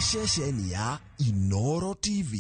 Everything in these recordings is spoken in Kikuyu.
Nĩ ceceni ya Inoro TV.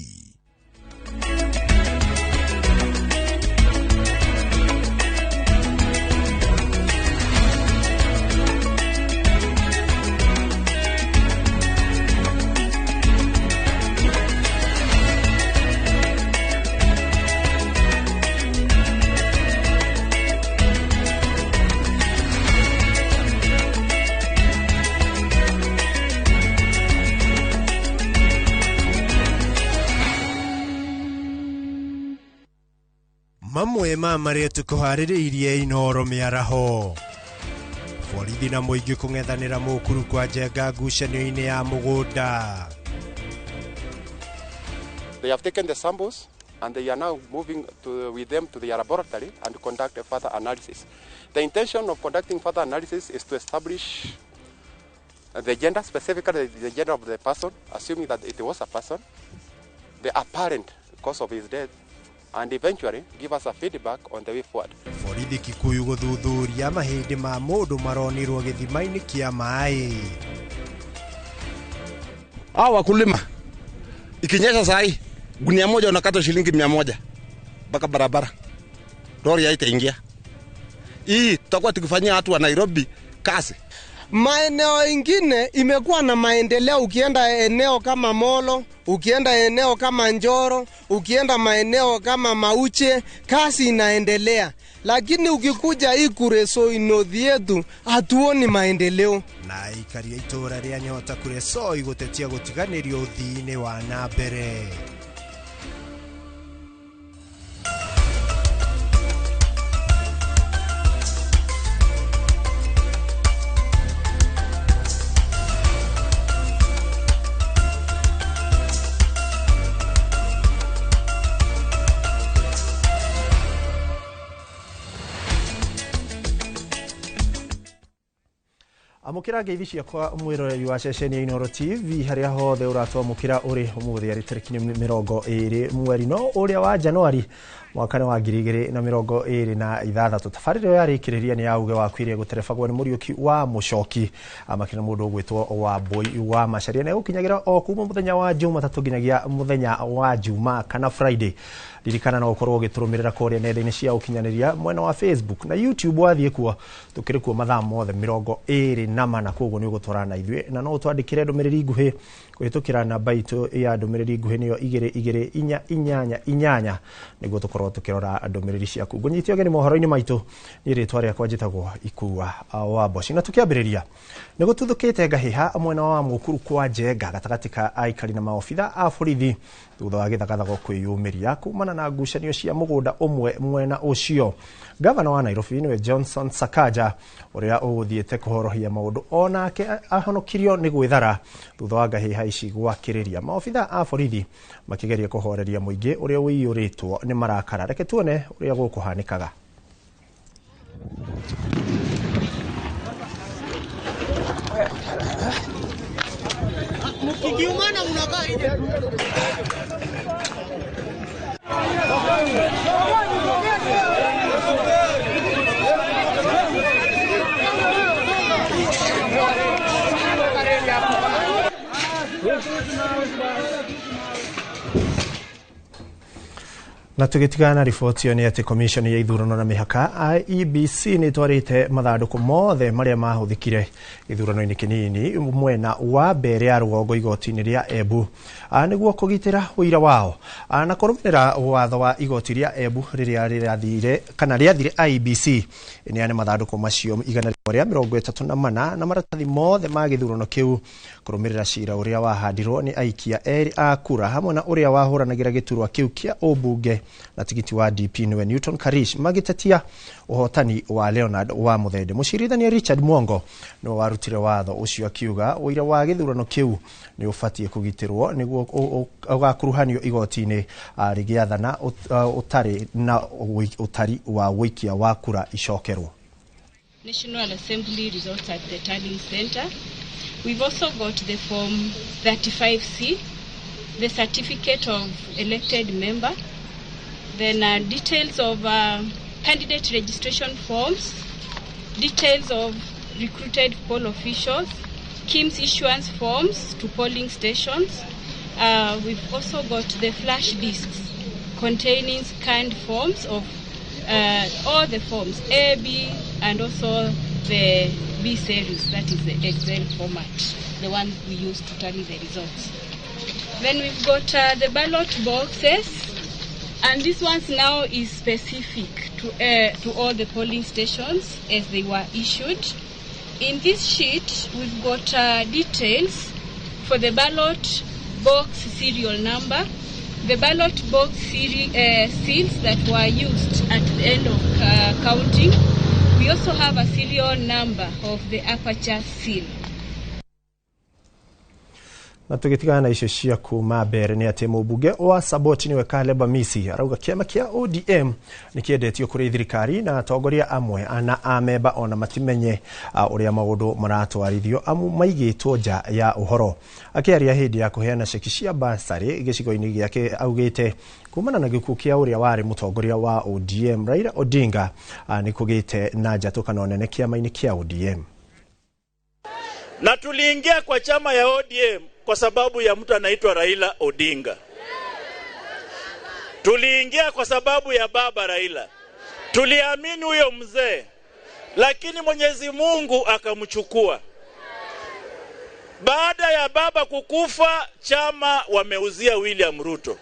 Mamwe ma marĩa tũkũharĩrĩirie Inoro mĩaraho. Borithi na mũingĩ kũng'ethanĩra Mũkuru kwa Njenga ngucanio-inĩ ya mũgũnda. They have taken the samples and they are now moving with them to their laboratory and conduct a further analysis. The intention of conducting further analysis is to establish the gender, specifically the gender of the person, assuming that it was a person, the apparent cause of his death, and eventually give us a feedback on the way forward. Borithi Kikuyu gũthuthuria mahĩndĩ ma mũndũ maronirwo gĩthima-inĩ kĩa maĩ. Hao wakulima ikinyesha sahi gunia moja unakata shilingi 100 mpaka barabara, lori haitaingia. Hii tutakuwa tukifanyia watu wa Nairobi kazi. Maeneo ingine imekuwa na maendeleo. Ukienda eneo kama Molo, ukienda eneo kama Njoro, ukienda maeneo kama Mauche, kazi inaendelea. Lakini ukikuja hii Kuresoi North yetu hatuoni maendeleo. Na aikari a itũũra rĩa Nyota Kuresoi gũtetia gũtiganĩrio ũthii-inĩ wa na mbere. Amũkĩra ngeithi ciakwa mwĩroreri wa ceceni ya Inoro TV harĩa hothe ũratwamũkĩra ũrĩ ũmũthĩ arĩ tarĩki 20 mweri no ũrĩa wa Januari mwaka wa 2026. Tabarĩra ĩyo yarĩkĩrĩria nĩ ya uge waku ĩrĩa gũterebagwo nĩ Mũriũki wa Mũcoki amakĩra mũndũ ũgwĩtwo wa Mbũi wa Macharia na ĩgũkinyagĩra o kuma mũthenya wa Jumatatũ nginyagia mũthenya wa Juma kana Friday. Ririkana no ũkorwo ũgĩtũrũmĩrĩra kũrĩa nenda-inĩ cia ũkinyanĩria mwena wa Facebook na YouTube, wathiĩ kuo tũkĩrĩ kuo mathaa mothe 24, koguo nĩ ũgũtwarana na ithuĩ na no ũtwandĩkĩre ndũmĩrĩri nguhĩ kũhĩtũkĩra namba itũ ya ndũmĩrĩri nguhĩ nĩyo 22488 nĩguo tũkorwo tũkĩrora ndũmĩrĩri ciaku. Ngũnyite ũgeni mohoro-inĩ maitũ, niĩ rĩtwa rĩakwa njĩtagwo Ikua wa Mboci. Na tũkĩambĩrĩria nĩ gũtuthũkĩte ngahĩha mwena wa Mũkuru kwa Njenga gatagatĩ ka aikari na maobitha a borithi thutha wa gĩthagathago kwĩyumĩria kumana na ngucanio cia mũgũnda ũmwe mwena ũcio. Gavana wa Nairobi nĩwe Johnson Sakaja ũrĩa ũgũthiĩte kũhorohia maũndũ onake ahonokirio nĩ gwĩthara thutha wa ngahĩha ici gwakĩrĩria. Maobitha a borithi makĩgeria kũhoreria mũingĩ ũrĩa ũiyũrĩtwo nĩ marakara. Reke tuone ũrĩa gũkũhanĩkaga. Mkikiumana mnakaa nje. Na tũgĩtigana na riboti ĩyo nĩ atĩ commission ya ithurano na mĩhaka IEBC nĩ ĩtwarĩte mathandũkũ mothe marĩa mahũthĩkire gĩthurano-inĩ kĩnini mwena wa mbere ya rũgongo igoti-inĩ rĩa Embu nĩguo kũgitĩra ũira wao na kũrũmĩrĩra watho wa igoti rĩa Embu rĩrĩa rĩrathire kana rĩathire IEBC ĩneane mathandũkũ macio 134 na maratathi mothe ma gĩthurano kĩu kũrũmĩrĩra cira ũrĩa wahandirwo nĩ aikia erĩ a kura hamwe na ũrĩa wahũranagĩra gĩturwa kĩu kĩa ũmbunge na tigiti wa DP niwe Newton Karish magĩtetia ũhotani wa Leonard wa Muthende. Mũcirithania Richard Mwongo nĩwe warutire watho ũcio akiuga ũira wa gĩthurano kĩu nĩ ũbatiĩ kũgitĩrwo nĩguo ũgakuruhanio igoti-inĩ rĩgĩathana ũtarĩ na ũtari wa wũikia wa kura icokerwo. National Assembly results at the tallying center. We've also got the form 35C, the certificate of elected member, then details of candidate registration forms, details of recruited poll officials, KIMS issuance forms to polling stations. We've also got the flash discs containing scanned forms of all the forms, A, B, and also the B series, that is the Excel format, the one we use to tally the results. Then we've got the ballot boxes, and this one now is specific to all the polling stations as they were issued. In this sheet, we've got details for the ballot box serial number, the ballot box seals that were used at the end of counting. We also have a serial number of the aperture seal. Na tũgĩtigana na icio cia kuma mbere nĩ atĩ mũmbunge wa Saboti nĩwe Caleb Amisi arauga kĩama kĩa ODM nĩ kĩendetio kũrĩ thirikari na atongoria amwe na amemba ona matimenye ũrĩa maũndũ maratwarithio amu maigĩtwo nja ya ũhoro. Akĩaria hĩndĩ ya kũheana ceki cia basarĩ gĩcigo-inĩ gĩake augĩte kumana na gĩkuũ kĩa ũrĩa warĩ mũtongoria wa ODM Raila Odinga nĩ kũgĩte na njatũkano nene kĩama-inĩ kĩa ODM. Na tuliingia kwa chama ya ODM kwa sababu ya mtu anaitwa Raila Odinga. Tuliingia kwa sababu ya baba Raila. Tuliamini huyo mzee, lakini Mwenyezi Mungu akamchukua. Baada ya baba kukufa, chama wameuzia William Ruto.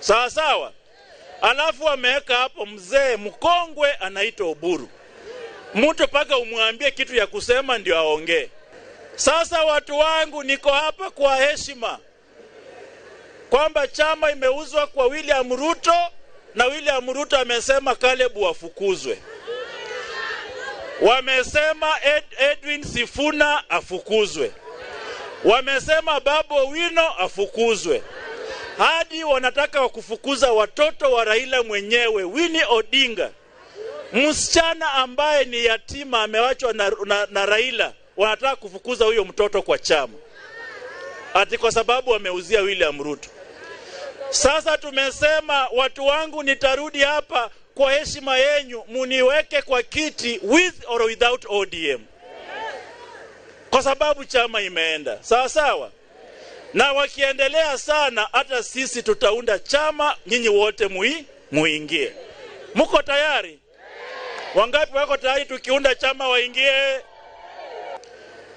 Sawa sawa. Alafu wameweka hapo mzee mkongwe anaitwa Oburu. Mtu paka umwambie kitu ya kusema ndio aongee. Sasa watu wangu, niko hapa kwa heshima kwamba chama imeuzwa kwa William Ruto na William Ruto amesema Caleb afukuzwe. Wamesema Edwin Sifuna afukuzwe. Wamesema Babu Owino afukuzwe. Hadi wanataka wakufukuza watoto wa Raila mwenyewe, Winnie Odinga. Msichana ambaye ni yatima amewachwa na Raila, wanataka kufukuza huyo mtoto kwa chama. Ati kwa sababu wameuzia William Ruto. Sasa tumesema watu wangu, nitarudi hapa kwa heshima yenyu, muniweke kwa kiti with or without ODM. Kwa sababu chama imeenda. Sawa sawa. Na wakiendelea sana, hata sisi tutaunda chama, nyinyi wote muingie. Muko tayari? Wangapi wako tayari tukiunda chama waingie?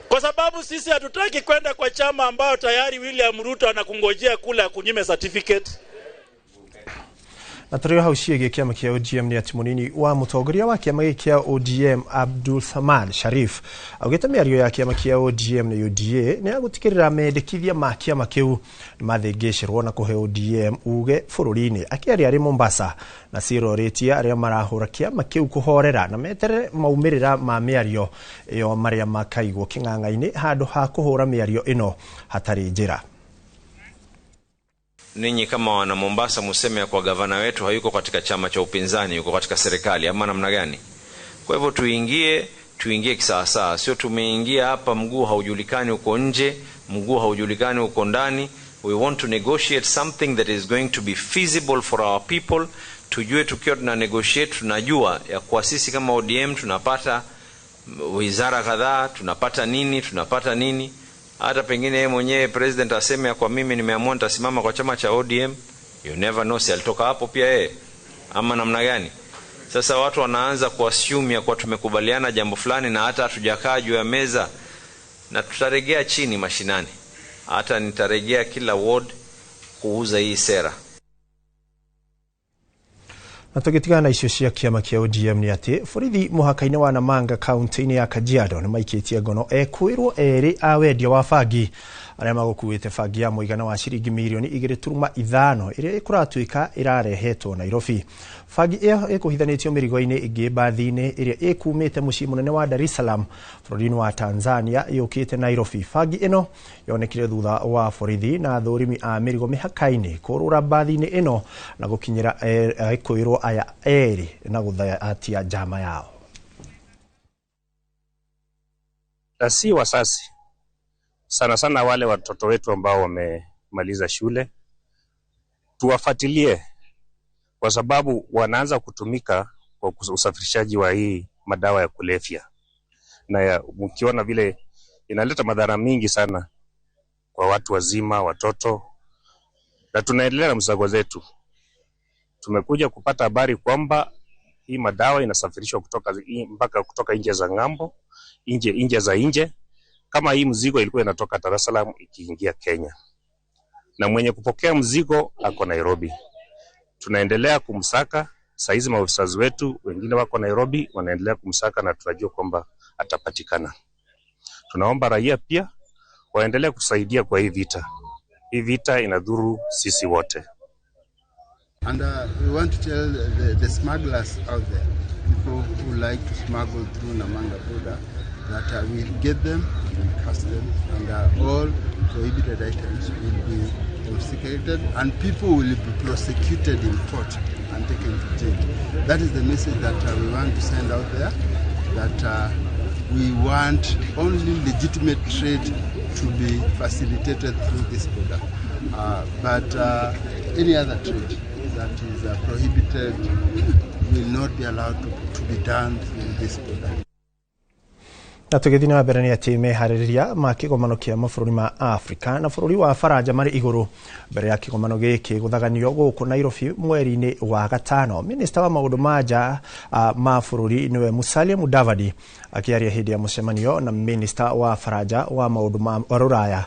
Kwa sababu sisi hatutaki kwenda kwa chama ambayo tayari William Ruto anakungojea kula kunyime certificate. Na tũrĩ o hau ciĩgiĩ kĩama kĩa ODM nĩ atĩ mũnini wa mũtongoria wa kĩama gĩkĩ kĩa ODM Abdul Samad Sharif augĩte mĩario ya kĩama kĩa ODM na UDA nĩ ya gũtigĩrĩra mendekithia ma kĩama kĩu nĩmathĩngĩcĩrwo na kũhe ODM uge bũrũri-inĩ. Akĩaria arĩ Mombasa na cirorĩtie arĩa marahũra kĩama kĩu kũhorera na meterere maumĩrĩra ma mĩario ĩyo marĩa makaigwo kĩng'ang'a-inĩ handũ ha kũhũra mĩario ĩno hatarĩ njĩra. Ninyi kama wana Mombasa museme ya kwa gavana wetu hayuko katika chama cha upinzani, yuko katika serikali ama namna gani? Kwa hivyo tuingie kisawasawa, sio tumeingia hapa mguu haujulikani uko nje, mguu haujulikani uko ndani. We want to negotiate something that is going to be feasible for our people. Tujue tukiwa tuna negotiate, tunajua ya kwa sisi kama ODM tunapata wizara kadhaa, tunapata nini, tunapata nini. Hata pengine yeye mwenyewe president aseme kwa mimi nimeamua nitasimama kwa chama cha ODM. You never know, si alitoka hapo pia yeye ama namna gani? Sasa watu wanaanza kuassume ya kwa tumekubaliana jambo fulani na hata hatujakaa juu ya meza, na tutaregea chini mashinani. Hata nitaregea kila ward kuuza hii sera. Na tũgĩtigana na icio cia kĩama kĩa ODM nĩ atĩ borithi mũhaka-inĩ wa Namanga kaunti-inĩ ya Kajiado nĩ maikĩtie ngono ekwĩrwo erĩ a wendia wa bangi arĩa magũkuĩte bangi ya mũigana wa ciringi mirioni 2.5 ĩrĩa ĩkũratuĩka ĩrarehetwo Nairobi. Bangi ĩyo ĩkũhithanĩtio mĩrigo-inĩ ĩngĩ mbathi-inĩ ĩrĩa ĩkumĩte mũciĩ mũnene wa Dar es Salaam bũrũri-inĩ wa Tanzania yũkĩte Nairobi. Bangi ĩno yonekire thutha wa borithi na athũrimi a mĩrigo mĩhaka-inĩ kũrũra mbathi-inĩ ĩno na gũkinyĩra ekwĩrwo aya erĩ na gũthatia njama yao. Na si wasasi sana sana, wale watoto wetu ambao wamemaliza shule tuwafuatilie, kwa sababu wanaanza kutumika kwa usafirishaji wa hii madawa ya kulevya. Na mkiona vile Inaleta madhara mingi sana kwa watu wazima, watoto, na tunaendelea na msako zetu. Tumekuja kupata habari kwamba hii madawa inasafirishwa kutoka mpaka kutoka nje za ng'ambo, nje za nje. Kama hii mzigo ilikuwa inatoka Dar es Salaam ikiingia Kenya, na mwenye kupokea mzigo ako Nairobi. Tunaendelea kumsaka. Saizi maofisa wetu wengine wako Nairobi wanaendelea kumsaka na tunajua kwamba atapatikana. Tunaomba raia pia waendelee kusaidia kwa hii vita. Hii vita inadhuru sisi wote. And we want to tell the smugglers out there, people who like to smuggle through Namanga border, that we'll get them, we'll catch them, and all prohibited items will be confiscated and people will be prosecuted in court and taken to jail. That is the message that we want to send out there, that we want only legitimate trade to be facilitated through this border. But any other trade that is prohibited will not be allowed to be done through this border. Na tũgĩthiĩ na mbere nĩ atĩ meharĩrĩria ma kĩgomano kĩa mabũrũri ma Afrika na bũrũri wa Faranja marĩ igũrũ mbere ya kĩgomano gĩkĩ gũthaganio gũkũ Nairobi mweri-inĩ wa gatano. Minista wa maũndũ ma nja ma bũrũri nĩwe Musalia Mudavadi akĩaria hĩndĩ ya mũcemanio na minista wa Faranja wa maũndũ ma rũraya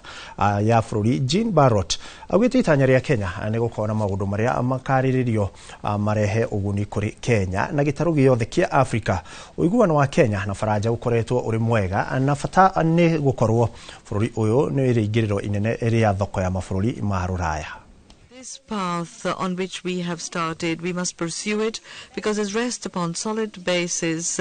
ya bũrũri Jean Barrot augĩte itanya rĩa Kenya nĩ gũkorwo na maũndũ marĩa makarĩrĩrio marehe ũguni kũrĩ Kenya na gĩtarũ gĩothe kĩa Afrika. Ũiguano wa Kenya na Faranja ũkoretwo ũrĩ mwega na bata nĩ gũkorwo bũrũri ũyũ nĩ rĩingĩrĩro inene rĩa thoko ya mabũrũri ma rũraya. This path on which we have started, we must pursue it because it rests upon solid basis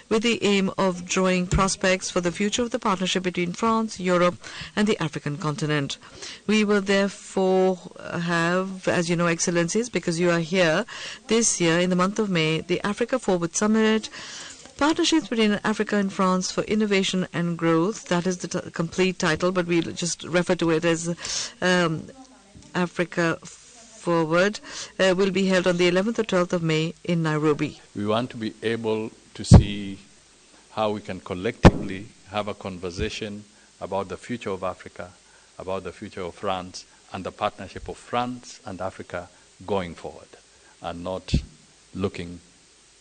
with the aim of drawing prospects for the future of the partnership between France, Europe and the African continent. We will therefore have, as you know, Excellencies, because you are here this year in the month of May, the Africa Forward Summit, Partnerships between Africa and France for Innovation and Growth. That is the complete title, but we'll just refer to it as Africa Forward, will be held on the 11th or 12th of May in Nairobi. We want to be able to see how we can collectively have a conversation about the future of Africa, about the future of France, and the partnership of France and Africa going forward and not looking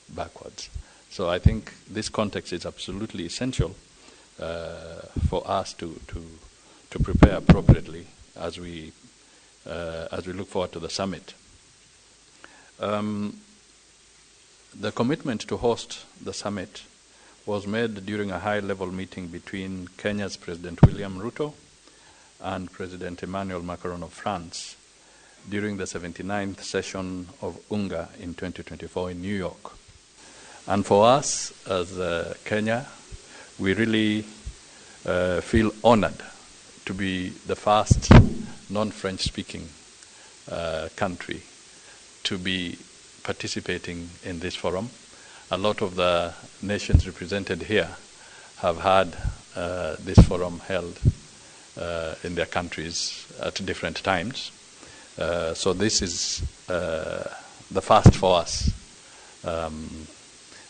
backwards. So I think this context is absolutely essential for us to prepare appropriately as we look forward to the summit. The commitment to host the summit was made during a high-level meeting between Kenya's President William Ruto and President Emmanuel Macron of France during the 79th session of UNGA in 2024 in New York. And for us as Kenya, we really feel honored to be the first non-French speaking country to be participating in this forum. A lot of the nations represented here have had this forum held in their countries at different times. So this is the first for us.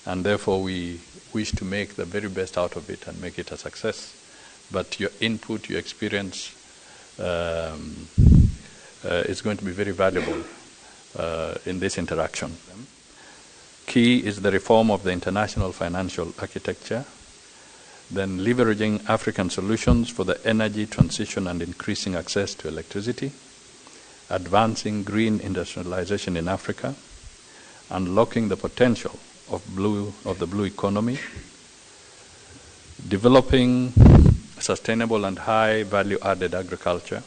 And therefore we wish to make the very best out of it and make it a success. But your input, your experience is going to be very valuable in this interaction. Key is the reform of the international financial architecture, then leveraging African solutions for the energy transition and increasing access to electricity, advancing green industrialization in Africa, unlocking the potential of the blue economy, developing sustainable and high value-added agriculture.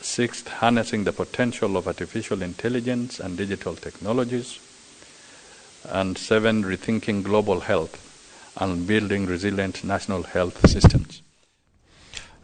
Sixth, harnessing the potential of artificial intelligence and digital technologies. And seven, rethinking global health and building resilient national health systems.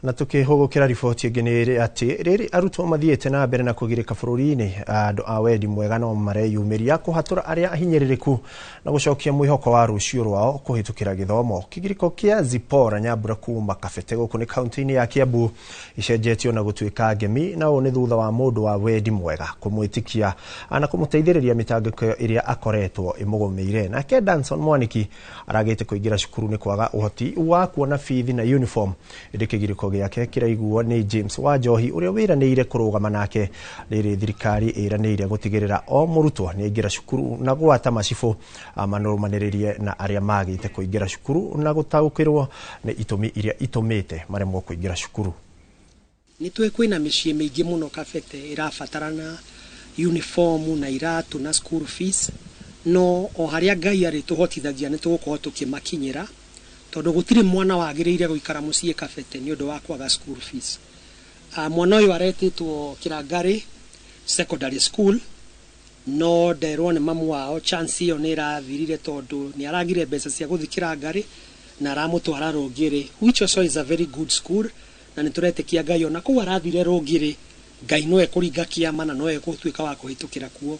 Na tukihũgũkĩra riboti ĩngĩ nĩ atĩ rĩrĩ arutwo mathiĩte na mbere na kũgirĩka bũrũri-inĩ, andũ a wendi mwega no mareyumĩria kũhatũra arĩa ahinyĩrĩrĩku na gũcokia mwĩhoko wa rũciũ rwao kũhĩtũkĩra gĩthomo. Kĩgirĩko kĩa Zipporah Nyambura kuma Kabete gũkũ nĩ kaunti-inĩ ya Kiambu icenjetio na gũtuĩka ngemi, na ũũ nĩ thutha wa mũndũ wa wendi mwega kũmwĩtĩkia na kũmũteithĩrĩria mĩtangĩko ĩrĩa akoretwo ĩmũgũmĩire. Nake Danson Mwaniki aragĩte kũingĩra cukuru nĩ kwaga ũhoti wa kuona bithi na uniform, ĩndĩ kĩgirĩko gĩake kĩraiguo nĩ James Wanjohi ũrĩa wĩranĩire kũrũgama nake rĩrĩ thirikari ĩranĩire gũtigĩrĩra o mũrutwo nĩ aingĩra cukuru na gwata macibũ manũrũmanĩrĩrie na arĩa magĩte kũingĩra cukuru na gũtaũkĩrwo nĩ itũmi iria itũmĩte maremwo kũingĩra cukuru. Nĩ tũĩ kwĩna mĩciĩ mĩingĩ mũno Kabete ĩrabatarana uniform na iratũ na school fees, no o harĩa Ngai arĩtũhotithagia nĩ tũgũkorwo tũkĩmakinyĩra, tondũ gũtirĩ mwana wagĩrĩire gũikara mũciĩ Kabete nĩ ũndũ wa kwaga school fees. Mwana ũyũ aretĩtwo Kĩrangarĩ Secondary School, no nderwo nĩ mamu wao chance ĩyo nĩ ĩrathirire tondũ nĩ aragire mbeca cia gũthiĩ Kĩrangarĩ na aramũtwara Rũngĩrĩ, which also is a very good school, na nĩ tũretĩkia Ngai ona kũu arathire Rũngĩrĩ, Ngai no ekũringa kĩama na no egũtuĩka wa kũhĩtũkĩra kuo.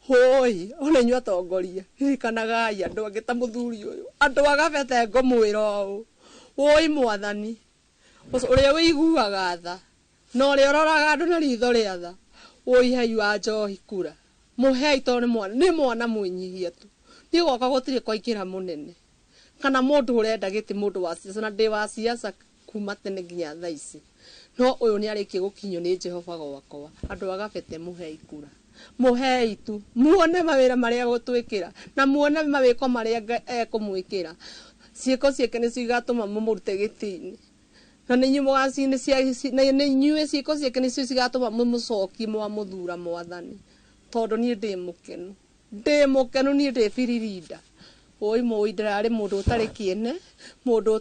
Hoi, ona inyuĩ atongoria, ririkanagai andũ angĩ ta mũthuri ũyũ, andũ a Kabete ngũmwĩra ũũ, woi mwathani, ũrĩa ũiguaga tha, na ũrĩa ũroraga andũ na ritho rĩa tha, woi hei wa njohi kura, mũhei tondũ nĩ mwana mwĩnyihia tu, niĩ gwakwa gũtirĩ kwaingĩra mũnene, kana mũndũ ũrenda gĩtĩ mũndũ wa siasa, na ndĩ wa siasa kuma tene nginya thaa ici, no ũyũ nĩ arĩkie gũkinyio nĩ Jehova gwakwa, andũ a Kabete mũhei kura. Mũhei tu muone mawĩra marĩa gũtwĩkĩra na muone mawĩko marĩa ekũmwĩkĩra, ciĩko ciake nĩcio igatũma mũmũrute gĩtĩ-inĩ, na nĩ inyuĩ ciĩko ciake nĩcio cigatũma mũmũcokie mwamũthura mwathani, tondũ niĩ ndĩ mũkenu, niĩ ndĩ biririnda. Oi mũi ndĩrarĩ mũndũ ũtarĩ kĩene, mũndũ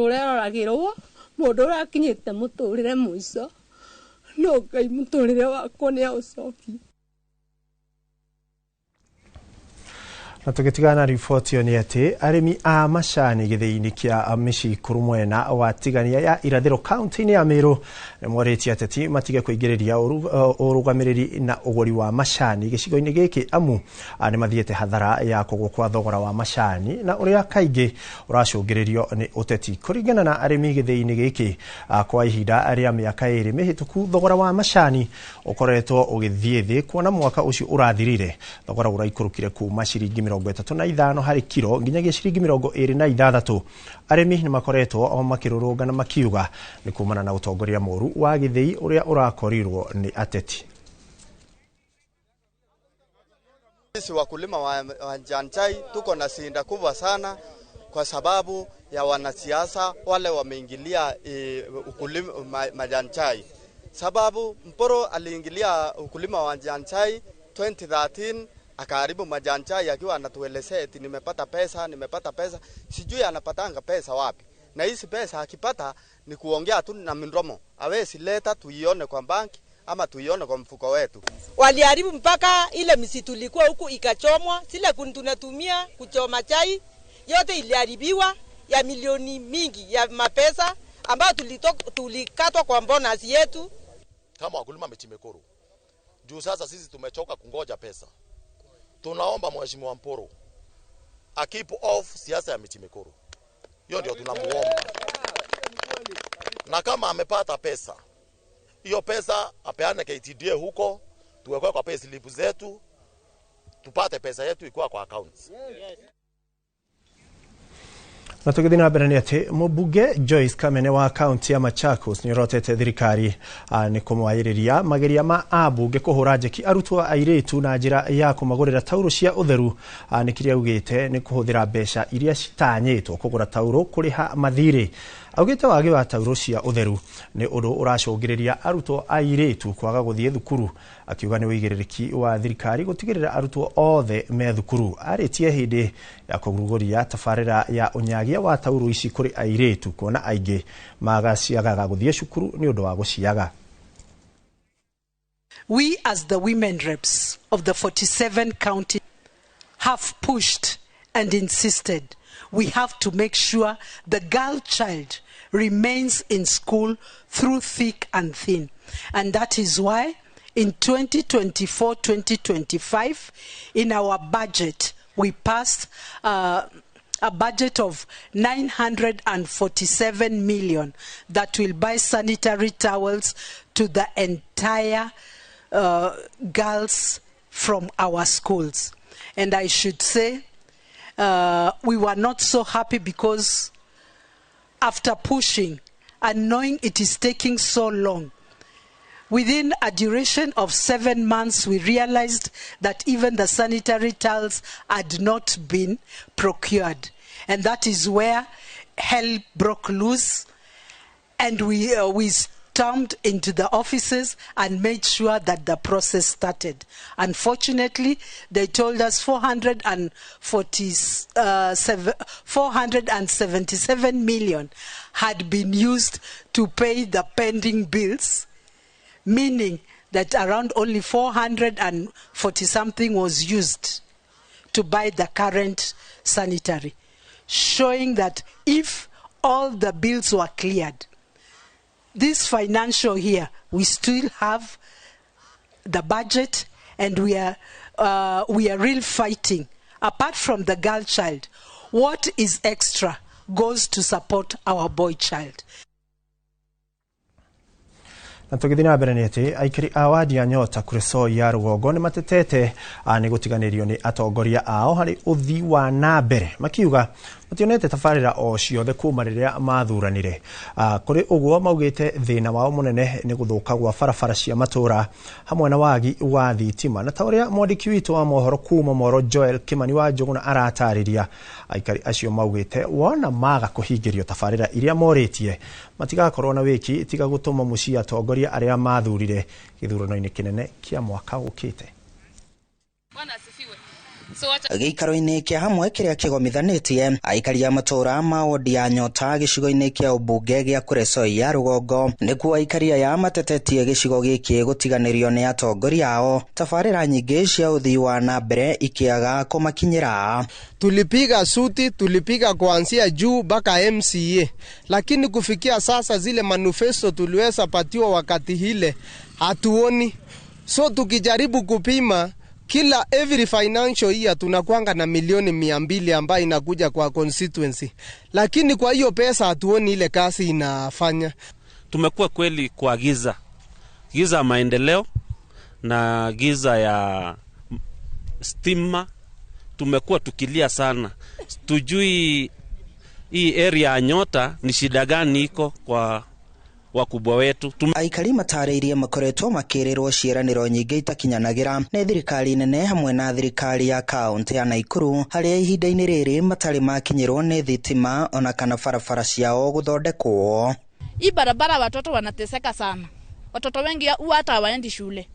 ũreroragĩrwo, mũndũ ũrakinyĩte mũtũrĩre mũico, no Ngai mũtũrĩre wakwa nĩ aũcokie. Na tũgĩtigana riboti ĩyo nĩ atĩ arĩmi a macani gĩthĩi-inĩ kĩa Mĩcikũrũ mwena wa Tigania ya irathĩro kaunti-inĩ ya Meru nĩ morĩtie ateti matige kũingĩrĩria ũrũgamĩrĩri na ũgũri wa macani gĩcigo-inĩ gĩkĩ, amu nĩ mathiĩte hathara ya kũgũa kwa thogora wa macani na ũrĩa kaingĩ ũracũngĩrĩrio nĩ ũteti. Kũringana na arĩmi gĩthĩi-inĩ gĩkĩ, kwa ihinda rĩa mĩaka 2 mĩhĩtũku thogora wa macani ũkoretwo ũgĩthiĩ thĩ, kuona mwaka ũcio ũrathirire thogora ũraikũrũkire kuma ciringi 35 harĩ kiro nginyagia ciringi 26. Arĩmi nĩ makoretwo o makĩrũrũngana makiuga nĩ kumana na ũtongoria mũru wa gĩthĩi ũrĩa ũrakorirwo nĩ ateti. Sisi wakulima wa majani chai tuko na shinda kubwa sana kwa sababu ya wanasiasa wale wameingilia ukulima majani chai. Sababu Mporo aliingilia ukulima wa majani chai 2013, akaharibu majani chai akiwa anatuelezea eti nimepata pesa, sijui anapatanga pesa wapi. Na hizi pesa akipata ni kuongea tu na mdomo, hawezi leta tuione kwa banki ama tuione kwa mfuko wetu. Waliharibu mpaka ile misitu ilikuwa huku ikachomwa, zile kuni tunatumia kuchoma chai yote iliharibiwa, ya milioni mingi ya mapesa ambayo tulikatwa kwa bonus yetu. Kama wakulima Michimekoro, juu sasa sisi tumechoka kungoja pesa. Tunaomba Mheshimiwa Mporo a keep off siasa ya Michimekoro. Hiyo ndio tunamuomba. Na kama amepata pesa, hiyo pesa apeane KTDA huko, tuwekwe kwa pay slip zetu, tupate pesa yetu ikuwa kwa accounts. Na tũgĩthiĩ na mbere nĩ atĩ mũmbunge Joyce Kamene wa kaunti ya Machakos nĩ orotete thirikari nĩ kũmwagĩrĩria mageria ma ambunge kũhũra njeki arutwo airĩtu na njĩra ya kũmagũrĩra taurũ cia ũtheru, nĩ kĩrĩa augĩte nĩ kũhũthĩra mbeca iria citanyĩtwo kũgũra taurũ kũrĩha mathirĩ. Augĩte wagi wa taurũ cia ũtheru nĩ ũndũ ũracũngĩrĩria arutwo airĩtu kwaga gũthiĩ thukuru, akiuga nĩ ũigĩrĩrĩki wa thirikari gũtigĩrĩra arutwo othe me thukuru. Arĩtie hĩndĩ ya kũrugũria tabarĩra ya ũnyagia wa taurũ ici kũrĩ airĩtu, kuona aingĩ magaciagaga gũthiĩ cukuru nĩ ũndũ wa gũciaga. We as the women reps of the 47 counties have pushed and insisted we have to make sure the girl child remains in school through thick and thin. And that is why in 2024-2025, in our budget, we passed a budget of 947 million that will buy sanitary towels to the entire girls from our schools. And I should say, we were not so happy because after pushing and knowing it is taking so long, within a duration of 7 months, we realized that even the sanitary towels had not been procured. And that is where hell broke loose. And we stormed into the offices and made sure that the process started. Unfortunately, they told us 477 million had been used to pay the pending bills, meaning that around only 440 something was used to buy the current sanitary, showing that if all the bills were cleared, this financial year, we still have the budget, and we are real fighting. Apart from the girl child, what is extra goes to support our boy child. Na tũgĩthiĩ na mbere nĩ atĩ aikari a wadi ya Nyota Kuresoi ya rũgongo nĩ matetete nĩ gũtiganĩrio nĩ atongoria ao harĩ ũthii wa na mbere, makiuga mationete tabarĩra o ciothe kuma rĩrĩa mathuranire. Kũrĩ ũguo maugĩte thĩna wao mũnene nĩ gũthũka gwa barabara cia matũra hamwe na wagi wa thitima. Na ta ũrĩa mwandĩki witũ wa mohoro kuma Moro Joel Kimani wa Njũgũna aratarĩria, aikari acio maugĩte wona maga kũhingĩrio tabarĩra iria morĩtie matigakorwo na wĩki tiga gũtũma mũciĩ atongoria arĩa mathurire gĩthurano-inĩ kĩnene kĩa mwaka ũkĩte. Gĩikaro-inĩ kĩa hamwe kĩrĩa kĩgomithanĩtie aikari a matũra ma wodi ya Nyota gĩcigo-inĩ kĩa ũmbunge gĩa Kuresoi ya rũgongo nĩkuo aikari aya matetetie gĩcigo gĩkĩ gũtiganĩrio nĩ atongoria ao, tabarĩra nyingĩ cia ũthii wa na mbere ikĩaga kũmakinyĩra. Tulipiga suti, tulipiga kuanzia juu mpaka MCA, lakini kufikia sasa zile manifesto tuliweza patiwa wakati hile hatuoni. So tukijaribu kupima kila every financial year tunakuanga na milioni 200 ambayo inakuja kwa constituency, lakini kwa hiyo pesa hatuoni ile kazi inafanya. Tumekuwa kweli kwa giza ya maendeleo na giza ya stima. Tumekuwa tukilia sana, tujui hii area ya Nyota ni shida gani iko kwa wakubwa wetu. Aikari matarĩirie makoretwo makĩrĩrwo ciĩranĩro nyingĩ itakinyanagĩra nĩ thirikari nene hamwe na thirikari ya kaunti ya Naikuru, harĩa ihinda-inĩ rĩrĩ matarĩ makinyĩrwo nĩ thitima ona kana barabara ciao gũthondekwo. Hii barabara watoto wanateseka sana, watoto wengi huwa hata hawaendi shule,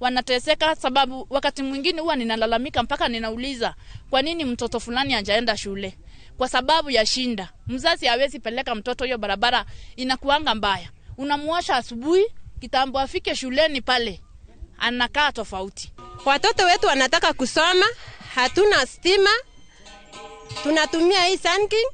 wanateseka sababu wakati mwingine huwa ninalalamika mpaka ninauliza kwa nini mtoto fulani hajaenda shule, kwa sababu ya shinda. Mzazi hawezi peleka mtoto, hiyo barabara inakuanga mbaya. Unamuosha asubuhi, kitambo afike shuleni pale anakaa tofauti. Watoto wetu wanataka kusoma, hatuna stima, tunatumia hii Sunking,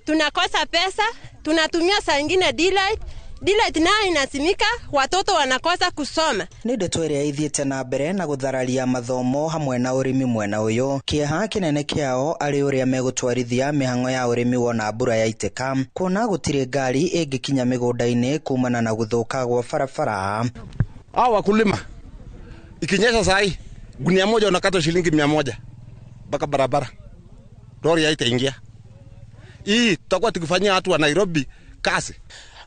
tunakosa pesa, tunatumia saa ingine daylight. Daylight nayo inasimika, watoto wanakosa kusoma. Nĩ ndeto ĩrĩa ithiĩte na mbere na gũthararia mathomo hamwe na ũrĩmi mwena ũyũ. Kĩeha kĩnene kĩao arĩ ũrĩa megũtwarithia mĩhang'o ya ũrĩmi wona mbura yaitĩka, kuona gũtirĩ ngari ĩngĩkinya mĩgũnda-inĩ kumana na gũthũka gwa barabara. Hao wakulima ikinyesha sahi gunia moja unakata shilingi 100 mpaka barabara, lori haitaingia. Hii tutakuwa tukifanyia watu wa Nairobi kazi.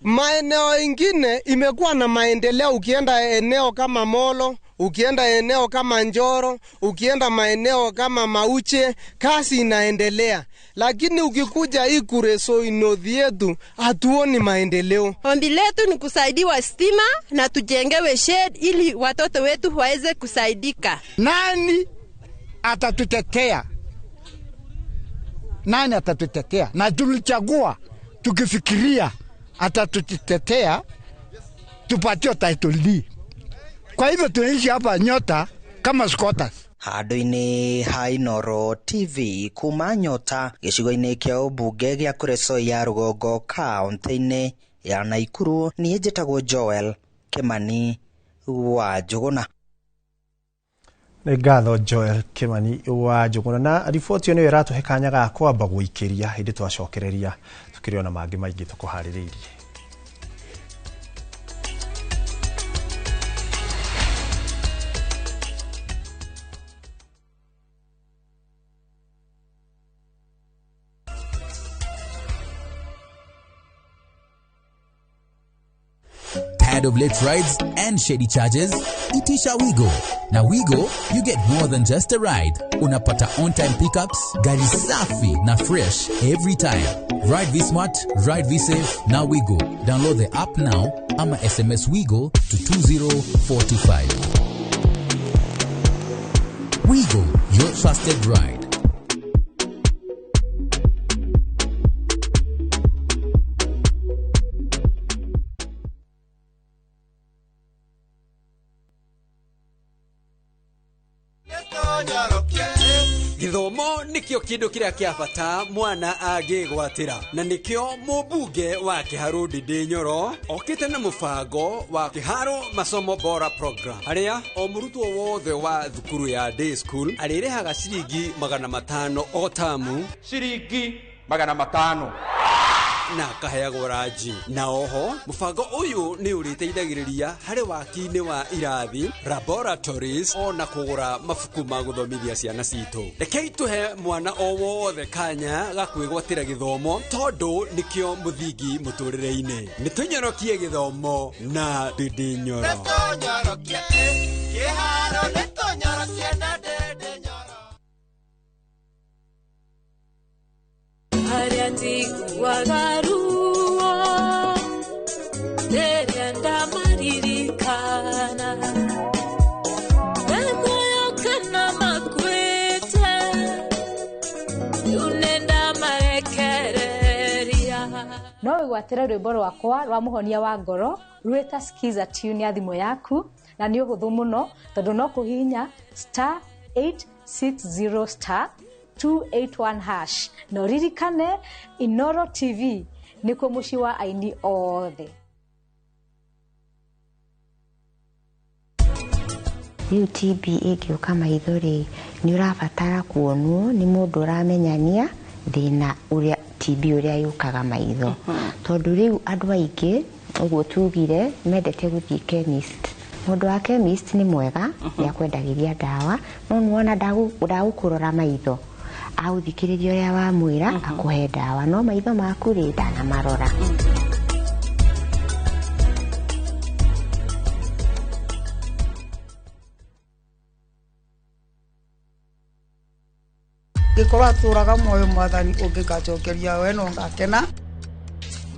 Maeneo ingine imekuwa na maendeleo, ukienda eneo kama Molo, ukienda eneo kama Njoro, ukienda maeneo kama Mauche, kazi inaendelea. Lakini ukikuja hii Kuresoi North yetu hatuoni maendeleo. Ombi letu ni kusaidiwa stima na tujengewe shed ili watoto wetu waweze kusaidika. Nani atatutetea? Nani atatutetea? Na tulichagua tukifikiria atatutetea tupatie title deed. Kwa hivyo tunaishi hapa Nyota kama squatters. Handũ-inĩ ha Inooro TV kuma Nyota gĩcigo-inĩ kĩa ũmbunge gĩa Kuresoi ya rũgongo kaũntĩ-inĩ ya Naikuru, niĩ njĩtagwo Joel Kimani wa Njũgũna. Nĩ ngatho Joel Kimani wa Njũgũna, na riboti ĩyo nĩyo ĩratũhe kanya ga kwamba gũikĩria hĩndĩ twacokereria tũkĩrĩ ona mangĩ maingĩ tũkũharĩrĩirie. Tired of late rides and shady charges? Itisha Wigo. Now Wigo, you get more than just a ride. Unapata on-time pickups, gari safi na fresh every time. Ride V-Smart, ride V-Safe, now Wigo. Download the app now ama SMS Wigo to 20425. Wigo, your trusted ride. Gĩthomo nĩkĩo kĩndũ kĩrĩa kĩa bata mwana angĩgwatĩra, na nĩkĩo mũmbunge wa Kĩharũ Ndindi Nyoro okĩte na mũbango wa Kĩharũ Masomo Bora Program, harĩa o mũrutwo wothe wa thukuru ya day school arĩrĩhaga ciringi 500 o tamu, ciringi 500, na akaheagwo ranji. Na oho mũbango ũyũ nĩ ũrĩteithagĩrĩria harĩ waki-inĩ wa irathi, laboratories, ona kũgũra mabuku ma gũthomithia ciana citũ. Rekei tũhe mwana o wothe kanya ga kwĩgwatĩra gĩthomo, tondũ nĩkĩo mũthingi mũtũrĩre-inĩ. Nĩ tũnyorokie gĩthomo na Ndindi Nyoro. Harĩa njiguaga ruo rĩrĩa ndamaririkana, me muoyo kana makuĩte, rĩu nĩndamarekereria. No wĩgwatĩre rwĩmbo rwakwa rwa mũhonia wa ngoro rwĩta Skiza tune ya thimũ yaku, na nĩ ũhũthũ mũno tondũ no kũhihinya star 860 star 281 hash. Na ũririkane Inooro TV nĩkuo mũciĩ wa aini othe. Rĩu TB ĩngĩũka maitho rĩ, nĩ ũrabatara kuonwo nĩ mũndũ ũramenyania thĩna ũrĩa TB ũrĩa yũkaga maitho. Tondũ rĩu andũ aingĩ ũguo tugire mendete gũthiĩ chemist. Mũndũ wa chemist nĩ mwega, nĩ akwendagĩria ndawa, no nĩwona ndagũkũrora maitho, agũthikĩrĩria ũrĩa wamwĩra, akũhe ndawa, no maitho maku rĩ ndanamarora. Ngĩkorwo atũraga muoyo mwathani ũngĩgacokeria we no ngakena.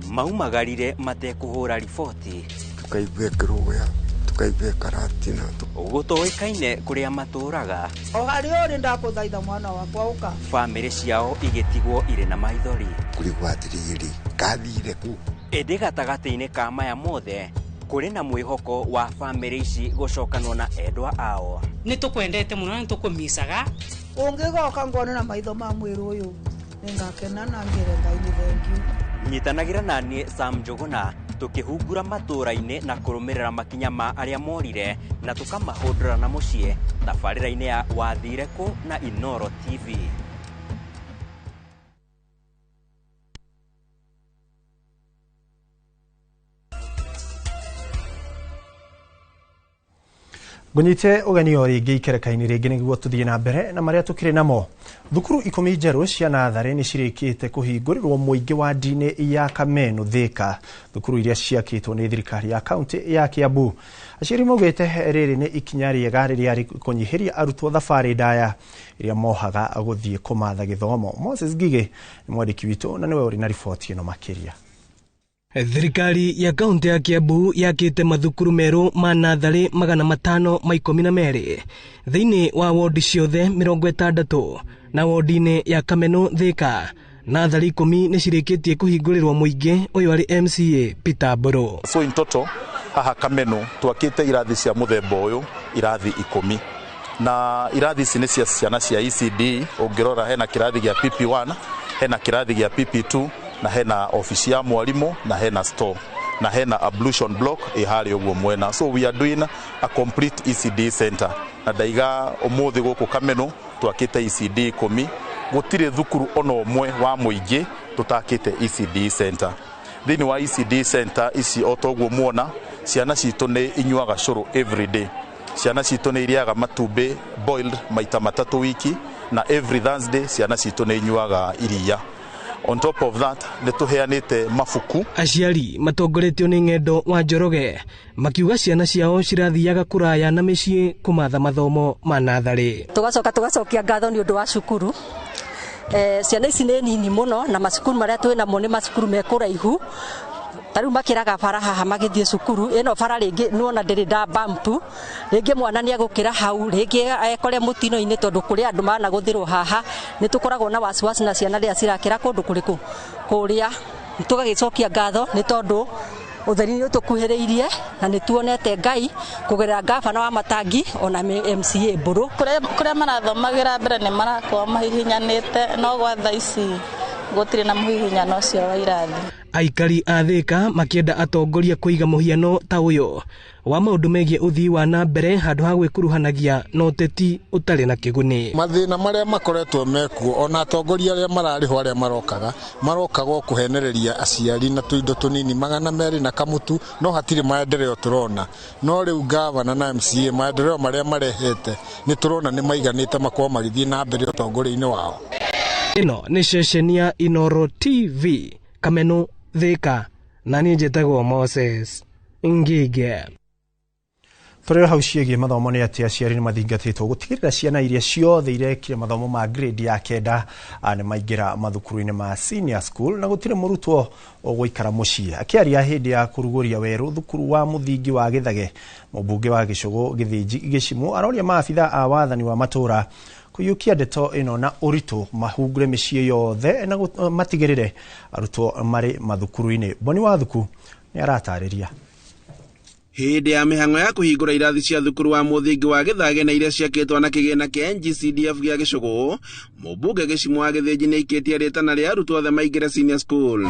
Maumagarire matekũhũra riboti, tukaigua kĩrũgũya, tukaigua karatina, gũtoĩkaine kũrĩa matũraga. O harĩa ũrĩ ndakũthaitha mwana wakwa ũka. Bamĩrĩ ciao igĩtigwo irĩ na maithori. Kũrigwo atĩrĩrĩ, kathire kũ? Ĩndĩ gatagatĩ-inĩ ka maya mothe kũrĩ na mwĩhoko wa bamĩrĩ ici gũcokanwo na endwa ao. Nĩ tũkwendete mũno na nĩ tũkũmicaga. Ũngĩgoka ngone na maitho ma mwĩrĩ ũyũ, nĩngakena na ngĩre Ngai nĩ thengiũ. Nyitanagĩra na niĩ Sam Njũgũna tũkĩhungura matũũra-inĩ na kũrũmĩrĩra makinya ma arĩa morire na tũkamahũndũra na mũciĩ tabarĩra-inĩ ya Wathire Kũ na Inooro TV. Ngũnyite ũgeni o rĩngĩ ikereka-inĩ rĩngĩ nĩguo tũthiĩ na mbere na marĩa tũkĩrĩ namo. Thukuru 10 njerũ cia natharĩ nĩ cirĩkĩte kũhingũrĩrwo mũingĩ wa ndini ya Kameno Thika, thukuru iria ciakĩtwo nĩ thirikari ya kaunti ya Kiambu. Aciari maugĩte rĩrĩ nĩ ikinya rĩega rĩrĩa rĩkũnyihĩria arutwo thabarĩ ndaya iria mohaga gũthiĩ kũmatha gĩthomo. Moses Ngigĩ nĩ mwandĩki witũ na nĩwe ũrĩ na riboti ĩno makĩria. Thirikari ya kaunti ya Kiambu yakĩte mathukuru merũ ma natharĩ 512 thĩinĩ wa wodi ciothe 60 na wodi-inĩ ya Kameno Thika. Natharĩ 10 nĩ cirĩkĩtie kũhingũrĩrwo mũingĩ ũyũ arĩ MCA Peter Mburu. So in total haha Kameno twakĩte irathi cia mũthemba ũyũ irathi 10. Na irathi ici nĩ cia ciana cia ECD. Ũngĩrora hena kĩrathi gĩa PP1, hena kĩrathi gĩa PP2, na hena ofici ya mwarimu, na hena store, na hena ablution block ĩ harĩa ũguo mwena. So we are doing a complete ECD center. Na ndaiga ũmũthĩ gũkũ Kameno twakĩte ECD 10. Gũtirĩ thukuru ona ũmwe wa mũingĩ tũtakĩte ECD center. Thĩinĩ wa ECD center ici, o toguo muona, ciana citũ nĩ inyuaga cũrũ every day, ciana citũ nĩ irĩaga matumbĩ boiled maita 3 wiki, na every Thursday ciana citũ nĩ inyuaga iria. On top of that, nĩ tũheanĩte mabuku. Aciari matongoretio nĩ Ng'endo wa Njoroge makiuga ciana ciao cirathiaga kũraya na mĩciĩ kũmatha mathomo ma natharĩ. Tugacoka tugacokia ngatho nĩ ũndũ wa cukuru. Ciana ici nĩ nini mũno, na macukuru marĩa twĩ namo nĩ macukuru me kũraihu. Ta rĩu makĩraga bara haha magĩthiĩ cukuru ĩno, bara rĩngĩ nĩwona ndĩrĩ nda bump, rĩngĩ mwana nĩ egũkĩra hau, rĩngĩ ekore mũtino-inĩ, tondũ kũrĩ andũ managũthĩrwo haha. Nĩ tũkoragwo na wasiwasi na ciana rĩrĩa cirakĩra kũndũ kũrĩkũ kũrĩa. Tũgagĩcokia ngatho nĩ tondũ ũtheri nĩ ũtũkuhĩrĩirie, na nĩ tuonete Ngai kũgerera gavana wa Matangi ona MCA Mbũrũ. Kũrĩa marathomagĩra mbere nĩ marakorwo mahihinyanĩte, no gwa thaa ici gũtirĩ na mũhihinyano ũcio wa irathi. Aikari a Thika makĩenda atongoria kũiga mũhiano ta ũyũ wa maũndũ megiĩ ũthii wa na mbere handũ ha gwĩkuruhanagia na ũteti ũtarĩ na kĩguni. Mathĩna marĩa makoretwo mekuo, ona atongoria arĩa mararĩho arĩa marokaga marokaga o kũhenereria aciari na tũindo tũnini 200 na kamũtu, no hatirĩ maendeleo tũrona. No rĩu gavana na MCA maendeleo marĩa marehete nĩ tũrona nĩ maiganĩte makorwo magĩthiĩ na mbere ũtongoria-inĩ wao. Ĩno nĩ ceceni ya Inooro TV, Kameno, Thika, na niĩ njĩtagwo Moses Ngige. Tũrĩ hau ciĩgiĩ mathomo nĩ atĩ aciari nĩ mathingatĩtwo gũtigĩrĩra ciana iria ciothe irekire mathomo ma grade ya 9 nĩ maingĩra mathukuru-inĩ ma senior school, na gũtirĩ mũrutwo ũgũikara mũciĩ. Akĩaria hĩndĩ ya kũrugũria werũ thukuru wa mũthingi wa Gĩthage, mũmbunge wa Gĩcũgũ Gĩthĩnji Gĩcimũ aroria maabitha a wathani wa matũra kũiyũkia ndeto ĩno na ũritũ, mahungure mĩciĩ yothe na matigĩrĩre arutwo marĩ mathukuru-inĩ. Boni Wathuku nĩ aratarĩria. Hĩndĩ ya mĩhang'o ya kũhingũra irathi cia thukuru wa mũthingi wa Gĩthage na iria ciakĩtwo na kĩgĩna kĩa NGCDF gĩa Gĩcũgũ, mũmbunge Gĩcimũ wa Gĩthĩnji nĩ aikĩtie rĩtana rĩa arutwo othe maingĩre senior school.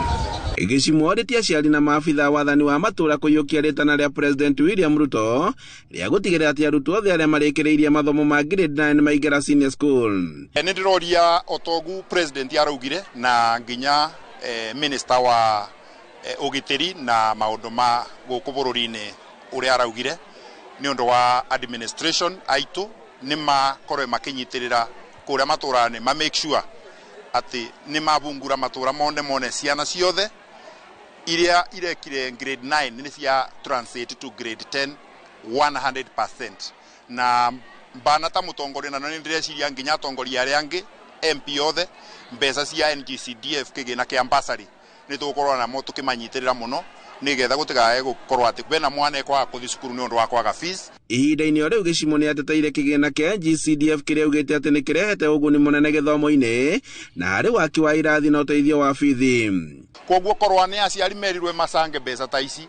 Gĩcimũ orĩtie aciari na maabitha wathani wa matũra kũiyũkia rĩtana rĩa President William Ruto rĩa gũtigĩrĩra atĩ arutwo othe arĩa marĩkĩrĩirie mathomo ma grade 9 maingĩra senior school. Nĩ ndĩroria otogu President araugire na nginya minister wa ũgitĩri na maũndũ ma gũkũ bũrũri-inĩ ũrĩa araugire nĩ ũndũ wa administration aitũ nĩ makorwe makĩnyitĩrĩra kũrĩa matũra-inĩ, ma make sure atĩ nĩ mabungura matũra mone mone ciana ciothe iria irekire grade 9 nĩ cia translate to grade 10 100%. Na mbana ta mũtongoria, na nĩ ndĩreciria nginya atongoria arĩa angĩ MP othe, mbeca cia NGCDF kĩgĩna kĩa bursary nĩ tũgũkorwo namo tũkĩmanyitĩrĩra mũno nĩgetha gũtigae gũkorwo atĩ kwĩna mwana ekwaga kũthiĩ cukuru nĩ ũndũ wa kwaga fees. Ihinda-inĩ o rĩu Gĩcimũ nĩ ateteire kĩgĩna kĩa NGCDF kĩrĩa augĩte atĩ nĩ kĩrehete ũguni mũnene gĩthomo-inĩ na harĩ waki wa irathi na ũteithio wa bithi. Koguo korwo nĩ aciari merirwe macange mbeca ta ici,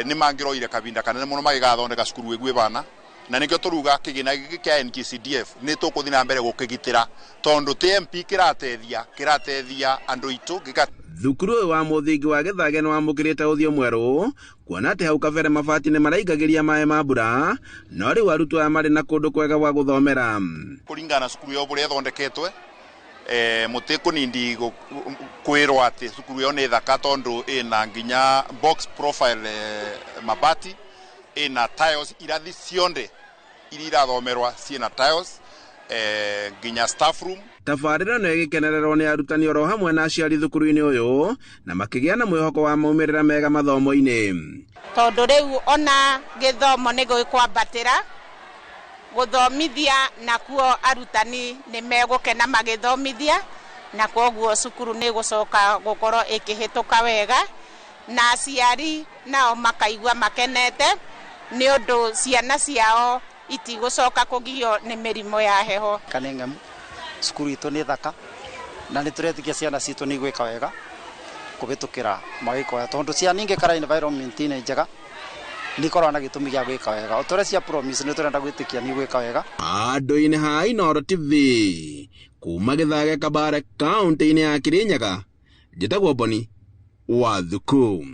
nĩ mangĩroire kahinda kanene mũno magĩgathondeka cukuru ĩguĩ bana, na nĩkĩo tũruga kĩgĩna gĩkĩ kĩa NGCDF nĩ tũkũthiĩ na mbere gũkĩgitĩra tondũ TMP kĩratethia andũ aitũ. Thukuru ũyũ wa mũthingi wa Gĩthage nĩ wamũkĩrĩte ũthiũ mwerũ kuona atĩ hau kabere mabati nĩ maraingagĩria maĩ ma mbura, no rĩu arutwo aya marĩ na kũndũ kwega gwa gũthomera. Kũringana na cukuru ĩyo ũrĩa ĩthondeketwe, mũtikũnindi kwĩrwo atĩ cukuru ĩyo nĩ thaka tondũ ĩna nginya box profile mabati, ĩna tiles, irathi cionde iria irathomerwa ciĩna tiles, nginya staff room. Tabarĩra ĩno ĩgĩkenererwo nĩ arutani oro hamwe na aciari thukuru-inĩ ũyũ na makĩgĩa na mwĩhoko wa maumĩrĩra mega mathomo-inĩ. Tondũ rĩu ona gĩthomo nĩ gĩkwambatĩra, gũthomithia nakuo arutani nĩ megũkena magĩthomithia, na koguo cukuru nĩ gũcoka gũkorwo ĩkĩhĩtũka wega, na aciari nao makaigua makenete nĩ ũndũ ciana ciao itigũcoka kũgio nĩ mĩrimũ ya heho. Kaneng'emu cukuru itũ nĩ thaka na nĩ tũretĩkia ciana citũ nĩ igwĩka wega kũhĩtũkĩra magĩko aya tondũ ciana ingĩkara environment-inĩ njega Nĩ ikoragwo na gĩtũmi gĩa gwĩka wega. O ta ũrĩa cia promise nĩ tũrenda gwĩtĩkia nĩ igwĩka wega. Andũ-inĩ ha Inooro TV kuma Gĩthage Kabare kaunti-inĩ ya Kirinyaga, njĩtagwo Boni wa Thuku.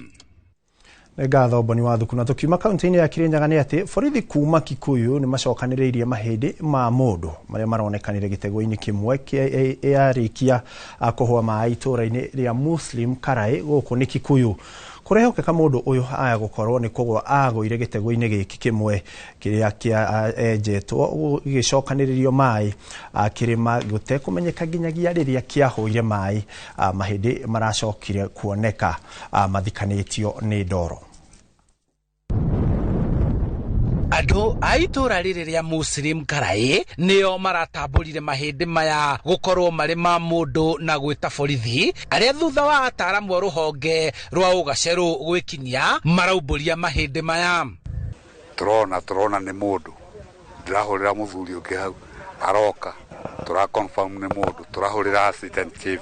Nĩ ngatho Boni wa Thuku. Na tũkiuma kaunti-inĩ ya Kirinyaga nĩ atĩ borithi kuma Kikuyu nĩ macokanĩrĩirie mahĩndĩ ma mũndũ marĩa maronekanire gĩtego-inĩ kĩmwe kĩarĩkia kũhũa maĩ itũũra-inĩ rĩa Muslim Karai gũkũ nĩ Kikuyu. Kũrehokeka mũndũ ũyũ aya gũkorwo nĩ kũgwa agũire gĩtego-inĩ gĩkĩ kĩmwe kĩrĩa kĩenjetwo gĩgĩcokanĩrĩrio maĩ kĩrĩma gũtekũmenyeka nginyagia rĩrĩa kĩahũire maĩ. Mahĩndĩ maracokire kuoneka mathikanĩtio nĩ ndoro. Andũ a itũũra rĩrĩ rĩa Muslim Karai nĩo maratambũrire mahĩndĩ maya gũkorwo marĩ ma mũndũ na gwĩta borithi arĩa thutha wa ataaramu a rũhonge rwa ũgacerũ gwĩkinyia maraumbũria mahĩndĩ maya. Tũrona nĩ mũndũ, ndĩrahũrĩra mũthuri ũngĩ hau aroka, tũra confirm nĩ mũndũ, tũrahũrĩra assistant chief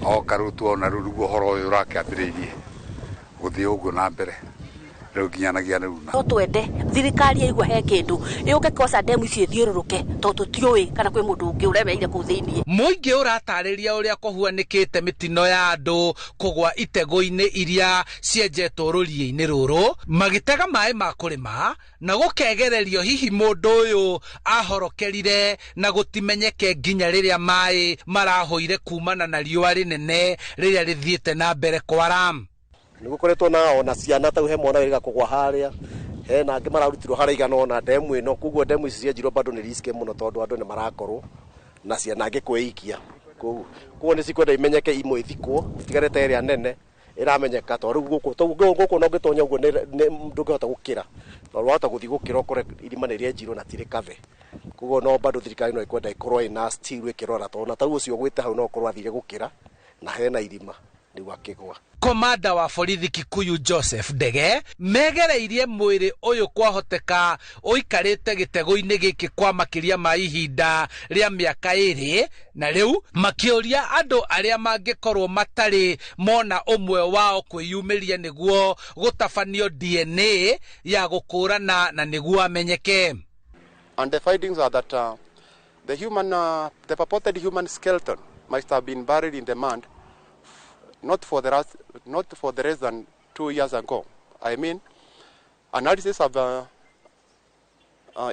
oka, rĩu tuona rĩu nĩguo ũhoro ũyũ ũrakĩambĩrĩirie gũthiĩ ũguo na mbere rĩu nginyanagia rĩu. No twende thirikari yaigua he kĩndũ ĩũke koca ndemu icio ĩthiũrũrũke tondũ tũtiũĩ kana kwĩ mũndũ ũngĩ ũremeire kũu thĩiniĩ. Mũingĩ ũratarĩria ũrĩa kũhuanĩkĩte mĩtino ya andũ kũgwa itego-inĩ iria cienjetwo rũriĩ-inĩ rũrũ magĩtega maĩ ma kũrĩma na gũkegererio hihi mũndũ ũyũ ahorokerire na gũtimenyeke nginya rĩrĩa maĩ marahũire kumana na riũa rĩnene rĩrĩa rĩthiĩte na mbere kwara. Nĩ gũkoretwo na ona ciana tau he mwana wĩrĩga kũgwa harĩa, hena angĩ mararutirwo harĩa igana ona ndemu ĩno, koguo ndemu ici cienjirwo bado nĩ risk mũno tondũ andũ nĩ marakorwo na ciana angĩ kwĩikia kũu. Koguo nĩ cikwenda imenyeke imwe ithikwo itigarĩte ĩrĩa nene ĩramenyeka tondũ rĩu gũkũ no ũngĩtonya ũguo ndũngĩhota gũkĩra, tondũ wahota gũthiĩ gũkĩra ũkore irima nĩ rĩenjirwo na ti rĩkave. Koguo no bado thirikari no ĩkwenda ĩkorwo ĩna still ĩkĩrora tondũ na tau ũcio ũgwĩte hau no ũkorwo athire gũkĩra na hena irima rĩu akĩgwa. Komanda wa borithi Kikuyu Joseph Ndege megereirie mwĩrĩ ũyũ kwahoteka ũikarĩte gĩtego-inĩ gĩkĩ kwa makĩria ma ihinda rĩa mĩaka 2 na rĩu makĩũria andũ arĩa mangĩkorwo matarĩ mona ũmwe wao kwĩyumĩria nĩguo gũtabanio DNA ya gũkũrana na nĩguo amenyeke. And the findings are that the purported human skeleton must have been buried in the mud not for the less than 2 years ago. I mean, analysis have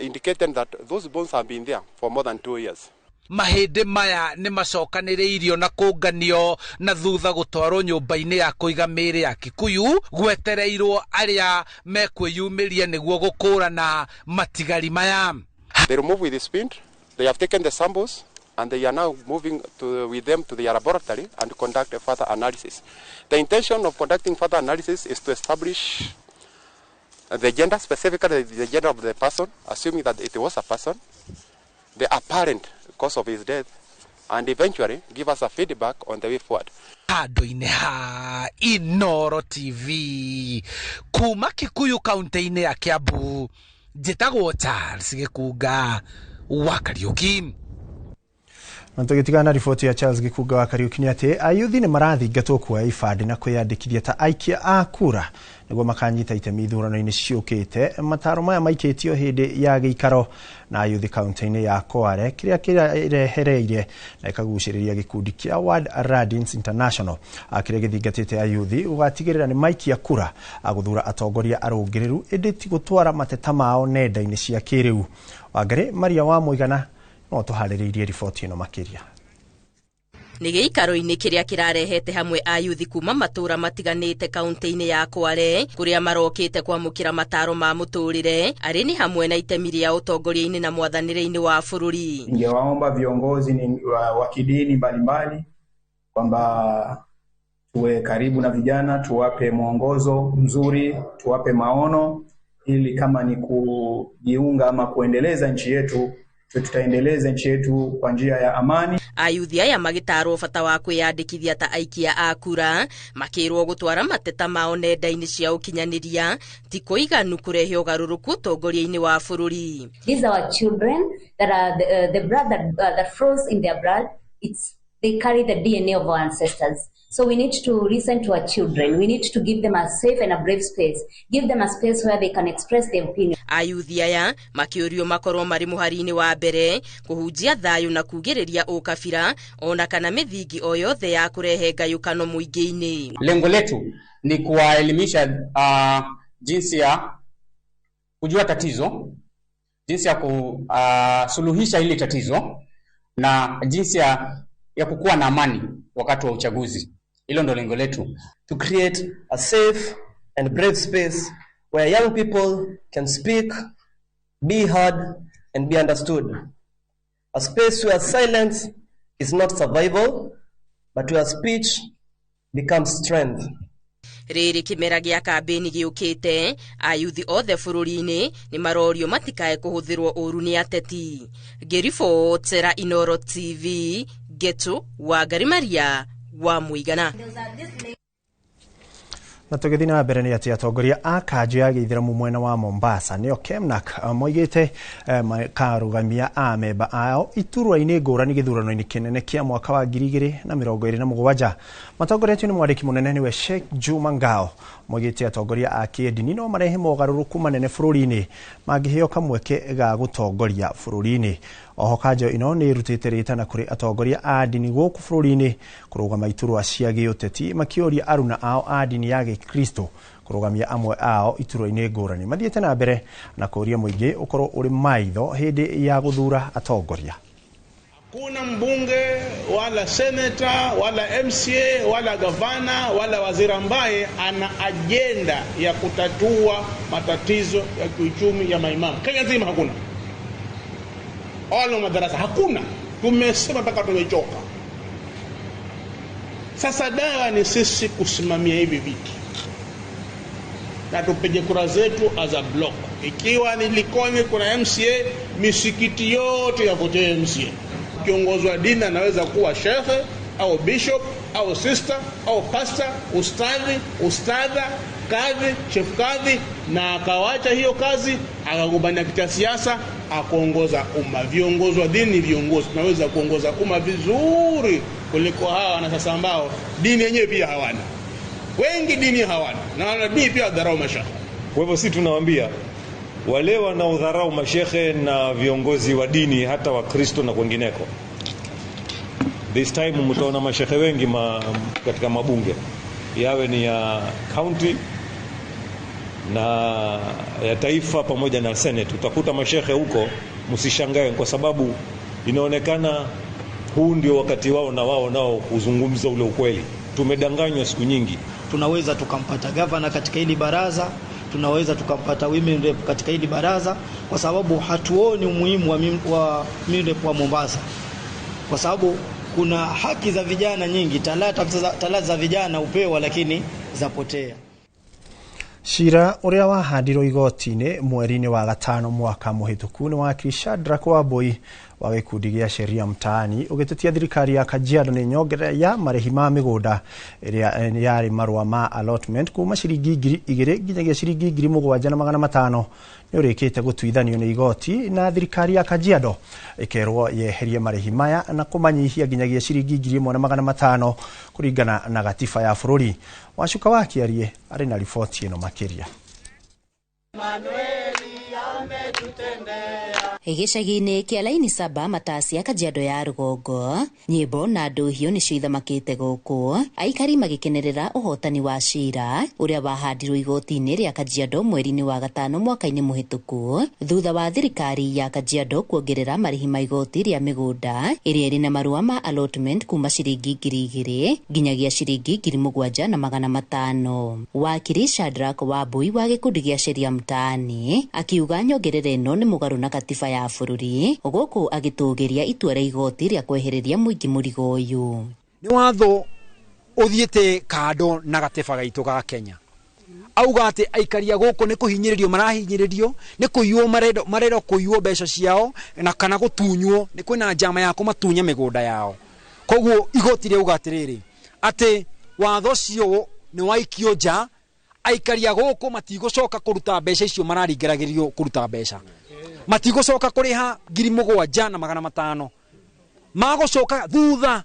indicated that those bones have been there for more than 2 years. Mahĩndĩ maya nĩ macokanĩrĩirio na kũnganio na thutha gũtwarwo nyũmba-inĩ ya kũiga mĩĩrĩ ya Kikuyu gwetereirwo arĩa mekwĩyumĩria nĩguo gũkũrana matigari maya. They remove with the spin, they have taken the samples and they are now moving with them to their laboratory and conduct a further analysis. The intention of conducting further analysis is to establish the gender, specifically the gender of the person, assuming that it was a person, the apparent cause of his death, and eventually give us a feedback on the way forward. Handũ-inĩ ha Inooro TV kuma Kikuyu kaunti-inĩ ya Kiambu, njĩtagwo Charles Gĩkunga wa Kariũki. Na tũgĩtigana na riboti ya Charles Gĩkunga wa Kariũki nĩ atĩ ayuthi nĩ marathingatwo kuoya ibandĩ na kwĩyandĩkithia ta aikia a kura nĩguo makanyita itemi ithurano-inĩ ciũkĩte. Mataro maya maikĩtio hĩndĩ ya gĩikaro na ayuthi kaunti-inĩ ya Kware kĩrĩa kĩrehereire na ĩkagucĩrĩria gĩkundi kĩa World Radins International kĩrĩa gĩthingatĩte ayuthi gũgatigĩrĩra nĩ maikia kura gũthura atongoria arũngĩrĩru ĩndĩ ti gũtwara mateta mao nenda-inĩ cia kĩrĩu. Wangari Maria wa Mũigana no tũharĩrĩirie riboti ĩno makĩria. Nĩ gĩikaro-inĩ kĩrĩa kĩrarehete hamwe ayuthi kuma matũũra matiganĩte kaunti-inĩ ya Kware kũrĩa marokĩte kwamũkĩra mataro ma mũtũrĩre arĩ nĩ hamwe na itemi rĩa ũtongoria-inĩ na mwathanĩre-inĩ wa bũrũri. Ningewaomba viongozi wa kidini mbalimbali kwamba tuwe karibu na vijana, tuwape mwongozo mzuri, tuwape maono ili kama ni kujiunga ama kuendeleza nchi yetu tutaendeleza nchi yetu kwa njia ya amani. Ayuthi aya magĩtarwo bata wa kwĩyandĩkithia ta aikia a kura makĩrwo gũtwara mateta mao nenda-inĩ cia ũkinyanĩria ti kũiganu kũrehe ũgarũrũku ũtongoria-inĩ wa bũrũri. These are our children that are the blood that flows in their blood. They carry the DNA of our ancestors. So we need to listen to our children. We need to give them a safe and a brave space. Give them a space where they can express their opinion. Ayuthi aya makĩũrio makorwo marĩ mũhari-inĩ wa mbere kũhunjia thayũ na kugĩrĩria ũkabira ona kana mĩthingi o yothe ya kũrehe ngayũkano mũingĩ-inĩ. Lengo letu ni kuwaelimisha jinsi ya kujua tatizo, jinsi ya kusuluhisha hili tatizo na jinsi ya kukuwa na amani wakati wa uchaguzi. Hilo ndo lengo letu. To create a safe and brave space where young people can speak, be heard and be understood. A space where silence is not survival, but where speech becomes strength. Rĩrĩ kĩmera gĩa kambĩni gĩũkĩte, ayuthi othe bũrũri-inĩ nĩ marorio matikae kũhũthĩrwo ũru nĩ ateti. Ngĩribotera Inooro TV, Getu Wangari Maria wa Mũigana. Na tũgĩthiĩ na mbere nĩ atĩ atongoria a kanjũ ya gĩithĩramu mwena wa Mombasa nĩo Kemnak moigĩte makarũgamia amemba ao iturwa-inĩ ngũrani gĩthurano-inĩ kĩnene kĩa mwaka wa 2027. Matongoretio nĩ mwandĩki mũnene nĩwe Sheikh Juma Ngao. Moigĩte atongoria a kĩndini no marehe mogarũrũku manene bũrũri-inĩ mangĩheo kamweke ga gũtongoria bũrũri-inĩ. Oho kanjũ ĩno nĩ ĩrutĩte rĩtana kũrĩ atongoria a ndini gũkũ bũrũri-inĩ kũrũgama iturwa cia gĩũteti makĩũria aruna ao a ndini ya gĩkristo kũrũgamia amwe ao iturwa-inĩ ngũrani. Mathiĩte na mbere na kũũria mũingĩ ũkorwo ũrĩ maitho hĩndĩ ya gũthura atongoria. Hakuna mbunge wala seneta wala MCA wala gavana wala waziri ambaye ana ajenda ya kutatua matatizo ya kiuchumi ya maimamu. Kenya nzima hakuna. Wala madarasa hakuna. Tumesema mpaka tumechoka. Sasa dawa ni sisi kusimamia hivi vitu. Na tupige kura zetu as a block. Ikiwa ni Likoni kuna MCA, misikiti yote ya vote MCA. Kiongozi wa dini anaweza kuwa shehe au bishop au sister au pastor, ustadhi, ustadha, kadhi, chef kadhi, na akawacha hiyo kazi akagombania kiti siasa akaongoza umma. Viongozi wa dini viongozi tunaweza kuongoza umma vizuri kuliko hawa na sasa ambao dini yenyewe pia hawana. Wengi dini hawana na wana dini pia dharau mashehe. Kwa hivyo sisi tunawaambia wale wanaodharau mashehe na viongozi wa dini hata wa Kristo na kwingineko, this time mtaona mashehe wengi katika mabunge, yawe ni ya county na ya taifa pamoja na senate. Utakuta mashehe huko, msishangae kwa sababu inaonekana huu ndio wakati wao na wao nao kuzungumza ule ukweli. Tumedanganywa siku nyingi. Tunaweza tukampata governor katika hili baraza, tunaweza tukampata women rep katika hili baraza, kwa sababu hatuoni umuhimu wa women rep wa Mombasa, kwa sababu kuna haki za vijana nyingi, talata za vijana upewa lakini zapotea. Cira uria wahandirwo igoti-inĩ mweri-inĩ wa gatano mwaka mũhĩtũku nĩ wakiri Shadrack Wambui wa gĩkundi gĩa Sheria Mtaani ũgĩtetia thirikari ya Kajiado nĩ nyongerera ya marĩhi ma mĩgũnda ĩrĩa yarĩ marũa ma allotment kuma ciringi 2,000 nginyagia ciringi 7,500 nĩ ũrĩkĩte gũtuithanio nĩ igoti na thirikari ya Kajiado ĩkerwo yeherie marĩhi maya na kũmanyihia nginyagia ciringi 1,500 kũringana na gatiba ya bũrũri. Wacuka wa Kĩarie arĩ na riboti ĩno makĩria. Gĩcagi-inĩ kĩa Laini Saba Matasia Kajiado ya rũgongo, nyĩmbo na ndũhiũ nĩcio ithamakĩte gũkũ, aikari magĩkenerera ũhotani wa cira ũrĩa wahandirwo igoti-inĩ rĩa Kajiado mweri-inĩ wa gatano mwaka-inĩ mũhĩtũku thutha wa thirikari ya Kajiado kuongerera marĩhi ma igoti rĩa mĩgũnda ĩrĩa ĩrĩ na marũa ma allotment kuma ciringi 2,000 nginyagia ciringi 7,500. Wakiri Shadrack Wambui wa gĩkundi gĩa Sheria Mtaani akiuga nyongerera ĩno nĩ mũgarũ na katiba ya bũrũri gũkũ agĩtũgĩria itua rĩa igoti rĩa kwehereria mũingĩ mũrigo ũyũ. Nĩ watho ũthiĩte kando na gatiba gaitũ ga Kenya. Auga atĩ aikaria gũkũ nĩ kũhinyĩrĩrio marahinyĩrĩrio, nĩ kũiywo marerwo kũiywo mbeca ciao na kana gũtunywo, nĩ kwĩna njama ya kũmatunya mĩgũnda yao. Koguo igoti rĩauga atĩrĩrĩ atĩ watho ũcio nĩ waikio nja, aikaria gũkũ matigũcoka kũruta mbeca icio mararingĩragĩrio kũruta mbeca, matigũcoka kũrĩha 7,500, magũcoka thutha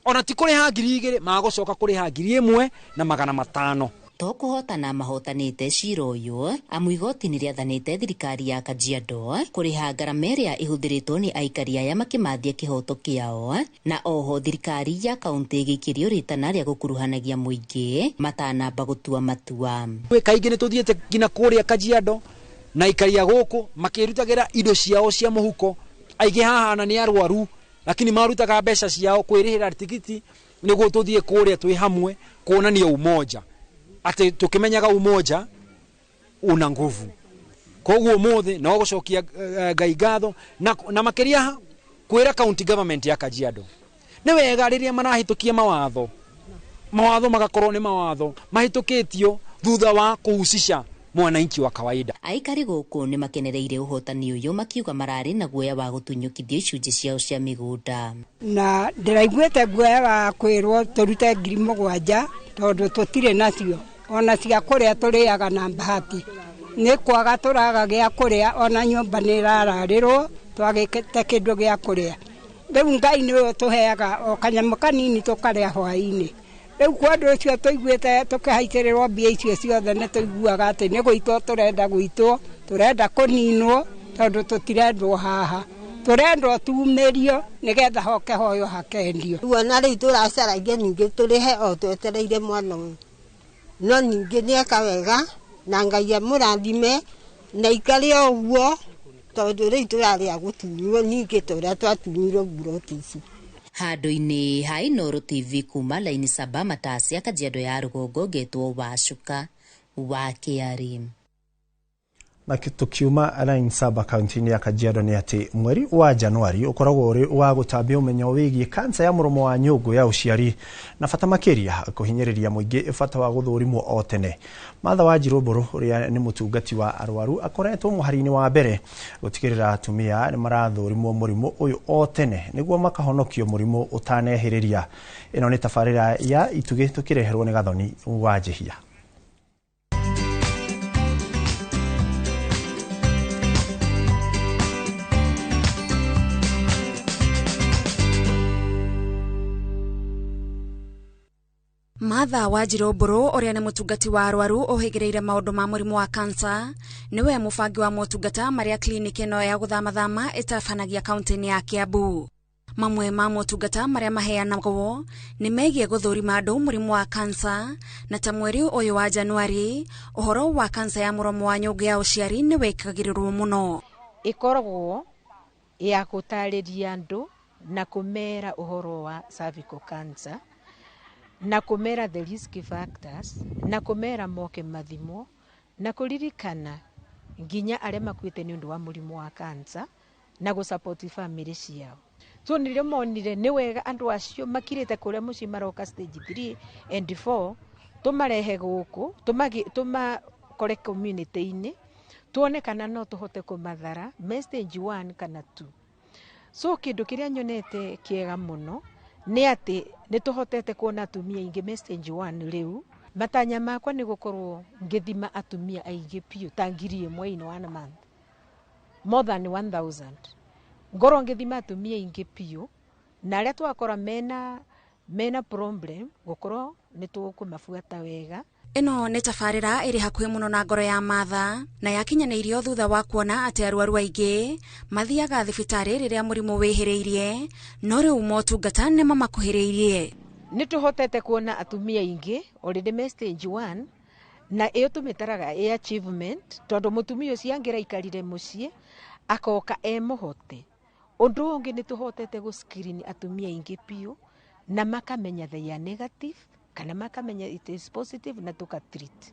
Ona ti kũrĩha 2,000 magũcoka kũrĩha 1,500. To kũhotana mahotanĩte cira ũyũ amu igoti nĩ rĩathanĩte thirikari ya Kajiado kũrĩha ngarama ĩrĩa ĩhũthĩrĩtwo nĩ aikari aya makĩmathia kĩhoto kĩao, na oho thirikari ya kaunti ĩgĩikĩrio rĩtana rĩa gũkuruhanagia mũingĩ matanamba gũtua matua. Kaingĩ nĩ tũthiĩte nginya kũrĩa Kajiado na aikari a gũkũ makĩrutagĩra indo ciao cia mũhuko, aingĩ haha na nĩ arwaru lakini marutaga mbeca ciao kwĩrĩhĩra tikiti nĩguo tũthiĩ kũrĩa twĩ hamwe kuonania umoja, atĩ tukimenyaga umoja una nguvu. Koguo umuthi no gucokia Ngai ngatho na makiria kwira county government ya Kajiado ni wega riria marahitukia mawatho magakorwo ni mawatho mahitukitio thutha wa kuhusisha mwananchi wa kawaida. Aikari gũkũ nĩ makenereire ũhotani ũyũ makiuga mararĩ na guoya wa gũtunyũkithio icunjĩ ciao cia mĩgũnda. Na ndĩraiguĩte guoya wa kwĩrwo tũrute 7,000 tondũ tũtirĩ nacio, ona cia kũrĩa tũrĩaga na bahati nĩ kwaga tũraga gĩa kũrĩa, ona nyũmba nĩ ĩrararĩrwo twagĩte kĩndũ gĩa kũrĩa. Rĩu Ngai nĩwe ũtũheaga o kanyamũ kanini tũkarĩa hwaĩ-inĩ. Rĩu kwa ũndũ ũcio tũiguĩte tũkĩhaicĩrĩrwo mbia icio ciothe nĩ tũiguaga atĩ nĩ gũitwo tũrenda gũitwo, tũrenda kũninwo tondũ tũtirendwo haha, tũrendwo tumĩrio nĩgetha hoke hoyo hakendio. Ona rĩu tũracaragia ningĩ tũrĩhe o twetereire mwana ũyũ, no ningĩ nĩeka wega na Ngai amũrathime na ikare o ũguo tondũ rĩu tũrarĩa gũtunywo ningĩ ta ũrĩa twatunyirwo mburoti ici. Handũ-inĩ ha Inooro TV kuma laini 7 Matasia Kajiado ya rũgongo ngetwo Wacuka wa Kĩarĩ. Na tukiuma line 7 kaunti-inĩ ya Kajiado nĩ atĩ mweri wa Januari ũkoragwo ũrĩ wa gũtambia ũmenyo wĩgiĩ kansa ya mũromo wa nyũngũ ya ũciari na bata makĩria kũhinyĩrĩria mũingĩ bata wa gũthũrimwo o tene. Martha Wanjiru Mbũrũ ũrĩa nĩ mũtungati wa arwaru akoretwo mũhari-inĩ wa mbere gũtigĩrĩra atumia nĩ marathũrimwo mũrimũ ũyũ o tene nĩguo makahonokio mũrimũ ũtanehĩrĩria. Ĩno nĩ tabarĩra ya Itugĩ tũkĩreherwo nĩ Gathoni wa Njihia. Martha Wanjiru Mbũrũ ũrĩa nĩ mũtungati wa arwaru ũhĩgĩrĩire maũndũ ma mũrimũ wa kansa nĩwe mũbangi wa motungata marĩa kliniki ĩno ya gũthamathama ĩtabanagia kaunti-inĩ ya Kiambu. Mamwe ma motungata marĩa maheanagwo nĩ megiĩ gũthũrima andũ mũrimũ wa kansa, na ta mweri ũyũ wa Januari ũhoro wa kansa ya mũromo wa nyũngũ ya ũciari nĩ wĩkagĩrĩrwo mũno. Ĩkoragwo ya gũtarĩria andũ na kũmera ũhoro wa cervical cancer na kũmera the risk factors na kũmera moke mathimwo na kũririkana nginya arĩa makuĩte nĩ ũndũ wa mũrimũ wa cancer na gũ-support family ciao. So nĩrĩo monire nĩ wega andũ acio makirĩte kũrĩa mũciĩ maroka stage 3 and 4 tũmarehe gũkũ tũmakore community-inĩ tuone kana no tũhote kũmathara me stage 1 kana 2. So kĩndũ kĩrĩa nyonete kĩega mũno nĩ atĩ nĩ tũhotete kuona atumia aingĩ me stage 1 rĩu. Matanya makwa nĩ gũkorwo ngĩthima atumia aingĩ biũ ta 1,000 in 1 month, more than 1,000. Ngorwo ngĩthima atumia aingĩ biũ na arĩa twakora mena problem gũkorwo nĩ tũkũmabuata wega. Ĩno nĩ tabarĩra ĩrĩ hakuhĩ mũno na ngoro ya Martha na yakinyanĩirio thutha wa kuona atĩ arwaru aingĩ mathiaga thibitarĩ rĩrĩa mũrimũ wĩhĩrĩirie, no rĩu motungata nĩ mamakuhĩrĩirie. Nĩ tũhotete kuona atumia aingĩ already me stage 1 na ĩyo tũmĩtaraga ĩ achievement tondũ mũtumia ũcio angĩraikarire mũciĩ akoka e mũhote. Ũndũ ũngĩ nĩ tũhotete gũ screen atumia aingĩ biũ na makamenya they are negative kana makamenya it is positive na tuka treat.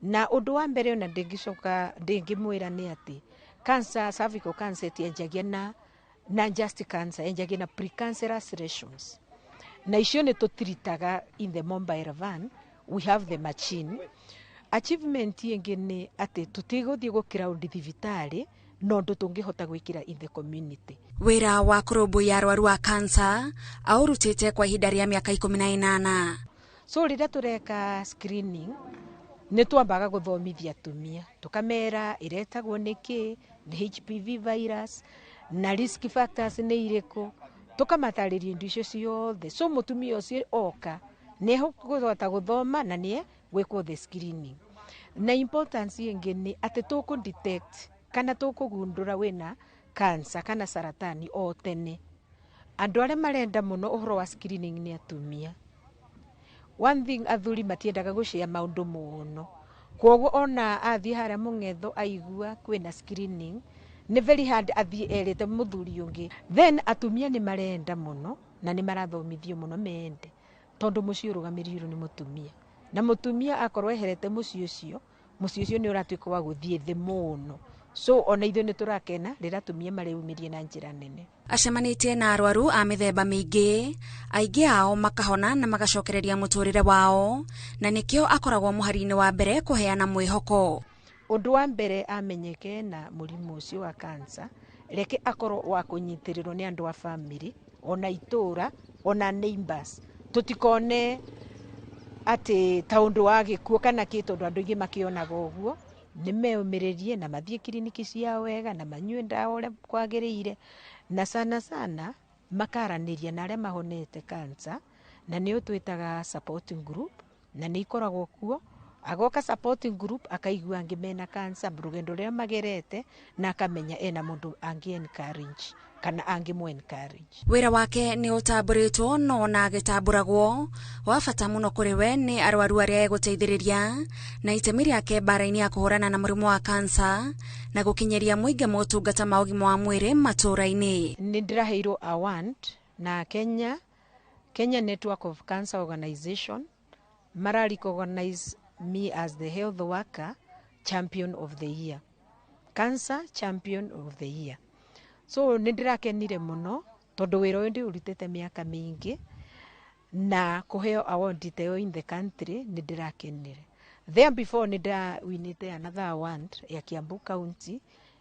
Na ũndũ wa mbere ona ndĩngĩcoka ndĩngĩmwĩra nĩ atĩ cancer, cervical cancer ĩtianjagia na just cancer, ĩnjagia na precancerous lesions. Na icio nĩ tũtiritaga in the mobile van, we have the machine. Achievement ĩngĩ nĩ atĩ tũtigũthiĩ gũkĩraũndi thibitarĩ no ũndũ tũngĩhota gwĩkĩra in the community. Wĩra wa kũrũmbũiya arwaru a kansa aũrutĩte kwa ihinda rĩa mĩaka 18. So rĩrĩa tũreka screening nĩ twambaga gũthomithia atumia tũkamera ĩretagwo nĩkĩ, nĩ HPV virus na risk factors nĩ irĩkũ, Tũkamatarĩria indo icio ciothe. So mũtumia ũcio oka nĩ ekũhota gũthoma na nĩ gwĩkwo the screening. Na importance ĩngĩ nĩ atĩ tũkũ detect kana tũkũgundũra wĩna cancer kana saratani o tene. Andũ arĩa marenda mũno ũhoro wa screening nĩ atumia. One thing, athuri matiendaga gũcĩa maũndũ mũno, kwoguo ona athiĩ harĩa mũng'etho aigua kwĩna screening, nĩ very hard athiĩ erĩte mũthuri ũngĩ. Then atumia nĩ marenda mũno na nĩ marathomithio mũno mende, tondũ mũciĩ ũrũgamĩrĩirwo nĩ mũtumia, na mũtumia akorwo eherete mũciĩ ũcio, mũciĩ ũcio nĩ ũratuĩka wa gũthiĩ thĩ mũno. So ona ithuĩ nĩ tũrakena rĩrĩa atumia mareyumĩria na njĩra nene. Acemanĩtie na arwaru a mĩthemba mĩingĩ, aingĩ ao makahona na magacokereria mũtũrĩre wao, na nĩkĩo akoragwo mũhari-inĩ wa mbere kũheana mwĩhoko. Ũndũ wa mbere, amenyeke na mũrimũ ũcio wa cancer, reke akorwo wa kũnyitĩrĩrwo nĩ andũ a family, ona itũra, ona neighbors. Tũtikone atĩ ta ũndũ wa gĩkuũ kana kĩ, tondũ andũ aingĩ makĩonaga ũguo. Nĩ meũmĩrĩrie na mathiĩ kiriniki ciao wega na manyue ndawa ũrĩa kwagĩrĩire, na sana sana makaranĩria na arĩa mahonete cancer, na nĩo twĩtaga supporting group, na nĩ ikoragwo kuo. Agoka supporting group, akaigua angĩ mena cancer, rũgendo rũrĩa magerete, na akamenya ena mũndũ angĩ encourage kana angĩ mũ encourage. Wĩra wake nĩ ũtambũrĩtwo, no ona agĩtambũragwo, wa bata mũno kũrĩ we nĩ arwaru arĩa egũteithĩrĩria, na itemi rĩake mbara-inĩ ya kũhũrana na mũrimũ wa kansa na gũkinyĩria mũingĩ motungata ma ũgima wa mwĩrĩ matũũra-inĩ. Nĩ ndĩraheirwo award na Kenya Network of Cancer Organization, mara recognize me as the health worker champion of the year, cancer champion of the year. So nĩ ndĩrakenire mũno, tondũ wĩra ũyũ ndĩũrutĩte mĩaka mĩingĩ, na kũheo award ta ĩyo in the country, nĩ ndĩrakenire. There before nĩ ndawinĩte another award ya Kiambu County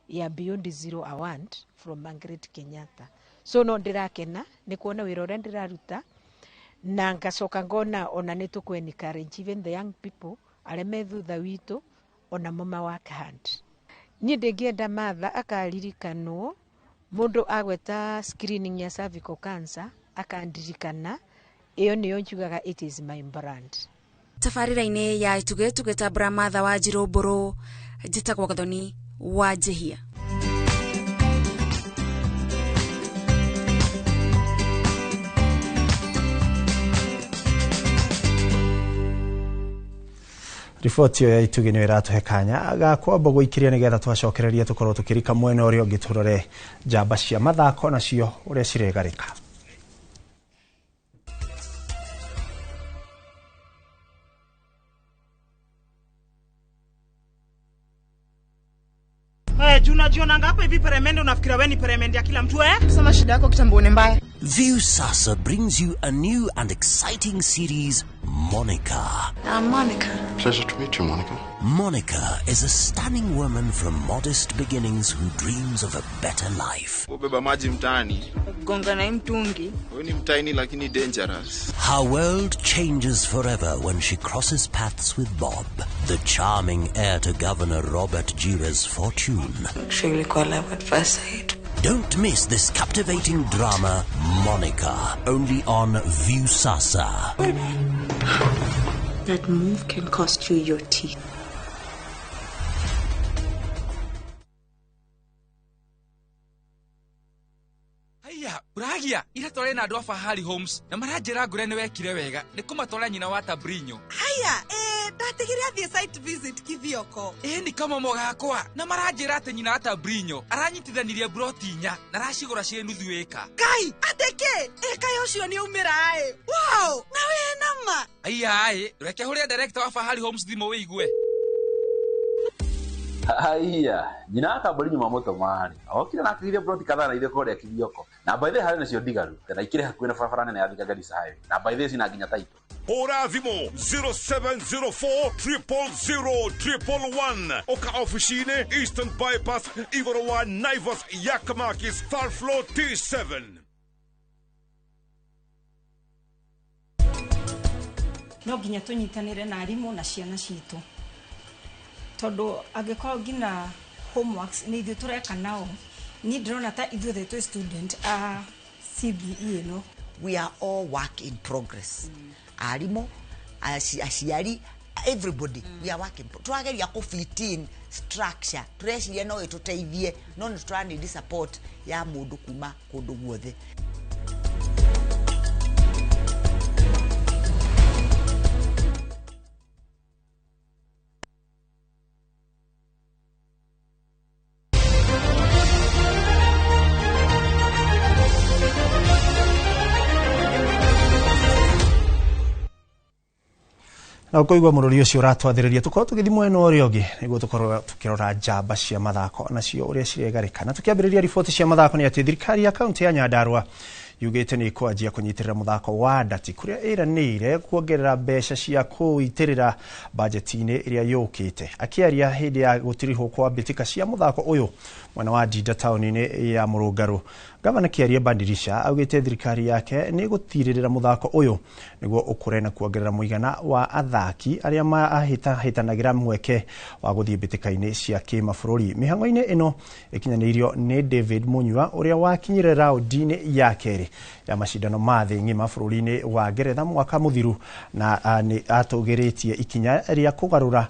ya Beyond Zero Award from Margaret Kenyatta. So no ndĩrakena nĩ kuona wĩra ũrĩa ndĩraruta, na ngacoka ngona ona nĩ tũkũ encourage even the young people arĩa me thutha witũ, ona mo ma work hard. Niĩ ndĩngĩenda Martha akaririkanwo, mũndũ agweta screening ya cervical cancer akandirikana, ĩyo nĩyo njugaga it is my brand. Tabarĩra-inĩ ya Itugĩ tũgĩtambũra Martha wa Njirũ Mbũrũ, njĩtagwo Gathoni wa Njĩhia. Riboti ĩyo ya Itugĩ nĩyo ĩratũhe kanya ga kwamba gũikĩria, nĩgetha twacokereria tũkorwo tũkĩrika mwena ũrĩa ũngĩ, tũrore njamba cia mathako nacio ũrĩa ciregarĩka. Eh, juu unajionanga hapa hivi peremende, unafikiria wewe ni peremende ya kila mtu, eh? Sema shida yako kitambo ni mbaya. Viusasa brings you a new and exciting series, Monica. I'm Monica. Pleasure to meet you, Monica. Monica is a stunning woman from modest beginnings who dreams of a better life. Ubeba maji mtaani. Gonga na hii mtungi. Wewe ni mtaini lakini dangerous. Her world changes forever when she crosses paths with Bob, the charming heir to Governor Robert Jira's fortune. Sure ilikuwa love at first sight. Don't miss this captivating drama, Monica, only on Viusasa. That move can cost you your teeth. Haiya, uragia ira tware na andũ a Fahari Homes na maranjĩra ngũre nĩ wekire wega nĩ kũmatwara nyina wa Tabrinyo. Haya, ndatigire athiĩ site visit Kithioko. Ĩ nĩ kamomo gakwa, na maranjĩra atĩ nyina wa Tabrinyo aranyitithanirie broti 4 na aracigũra ciĩ nuthu ĩka. Kai, atĩ kĩ? Ĩ kaĩ ũcio nĩ aumĩra ĩ? Wow, na wĩ nama. Aiya ĩ, reke hũrĩre director wa Fahari Homes thimũ wĩigue. Haiya, nyina wa Tabrinyo mamũtũma-rĩ, okire na akĩgithia broti kadhaa na ithuĩ kũrĩa Kithioko, na by the way harĩ nacio ndigaru na ikĩrĩ hakuhĩ na barabara nene ya Thika Garissa Highway, na by the way cina nginya title. Hũra thimũ 0704 000 111, ũka ofici-inĩ Eastern Bypass, igũrũ wa Naivas ya Kamakis, third floor T7. No nginya tũnyitanĩre na arimũ na ciana citũ, tondũ angĩkorwo nginya homeworks nĩ ithuĩ tũreka nao, niĩ ndĩrona ta ithuothe twĩ student a CBE ĩno. We are all work in progress. Arimũ, aciari, everybody, we are working. Tũrageria kũ fit in structure, tũreciria no ĩtũteithie, no nĩ tũranidi support ya mũndũ kuma kũndũ guothe. Na ũkũigua mũrũri ũcio ũratwathĩrĩria tũkorwo tũgĩthiĩ mwena ũrĩa ũngĩ nĩguo tũkorwo tũkĩrora njamba cia mathako nacio ũrĩa ciregarĩka. Na tũkĩambĩrĩria riboti cia mathako nĩ atĩ thirikari ya kaunti ya Nyandarua yugĩte nĩ ĩkwanjia kũnyitĩrĩra mũthako wa ndati kũrĩa ĩranĩire kuongerera mbeca cia kũitĩrĩra bajeti-inĩ ĩrĩa yũkĩte. Akĩaria hĩndĩ ya gũtirihwo kwa mbĩtĩka cia mũthako ũyũ mwena wa Ndinda taũni-inĩ ya Mũrũngarũ, Gavana Kĩarie Bandirisha augĩte thirikari yake nĩ ĩgũtirĩrĩra mũthako ũyũ nĩguo ũkũre na kuongerera mũigana wa athaki arĩa mahĩtahĩtanagĩra mweke wa gũthiĩ mbĩtĩka-inĩ cia kĩmabũrũri. Mĩhang'o-inĩ ĩno ĩkinyanĩirio nĩ David Munyua ũrĩa wakinyire raũndi-inĩ ya kerĩ ya macindano ma thĩ ng'ima bũrũri-inĩ wa Ngeretha mwaka mũthiru na nĩ atũgĩrĩtie ikinya rĩa kũgarũra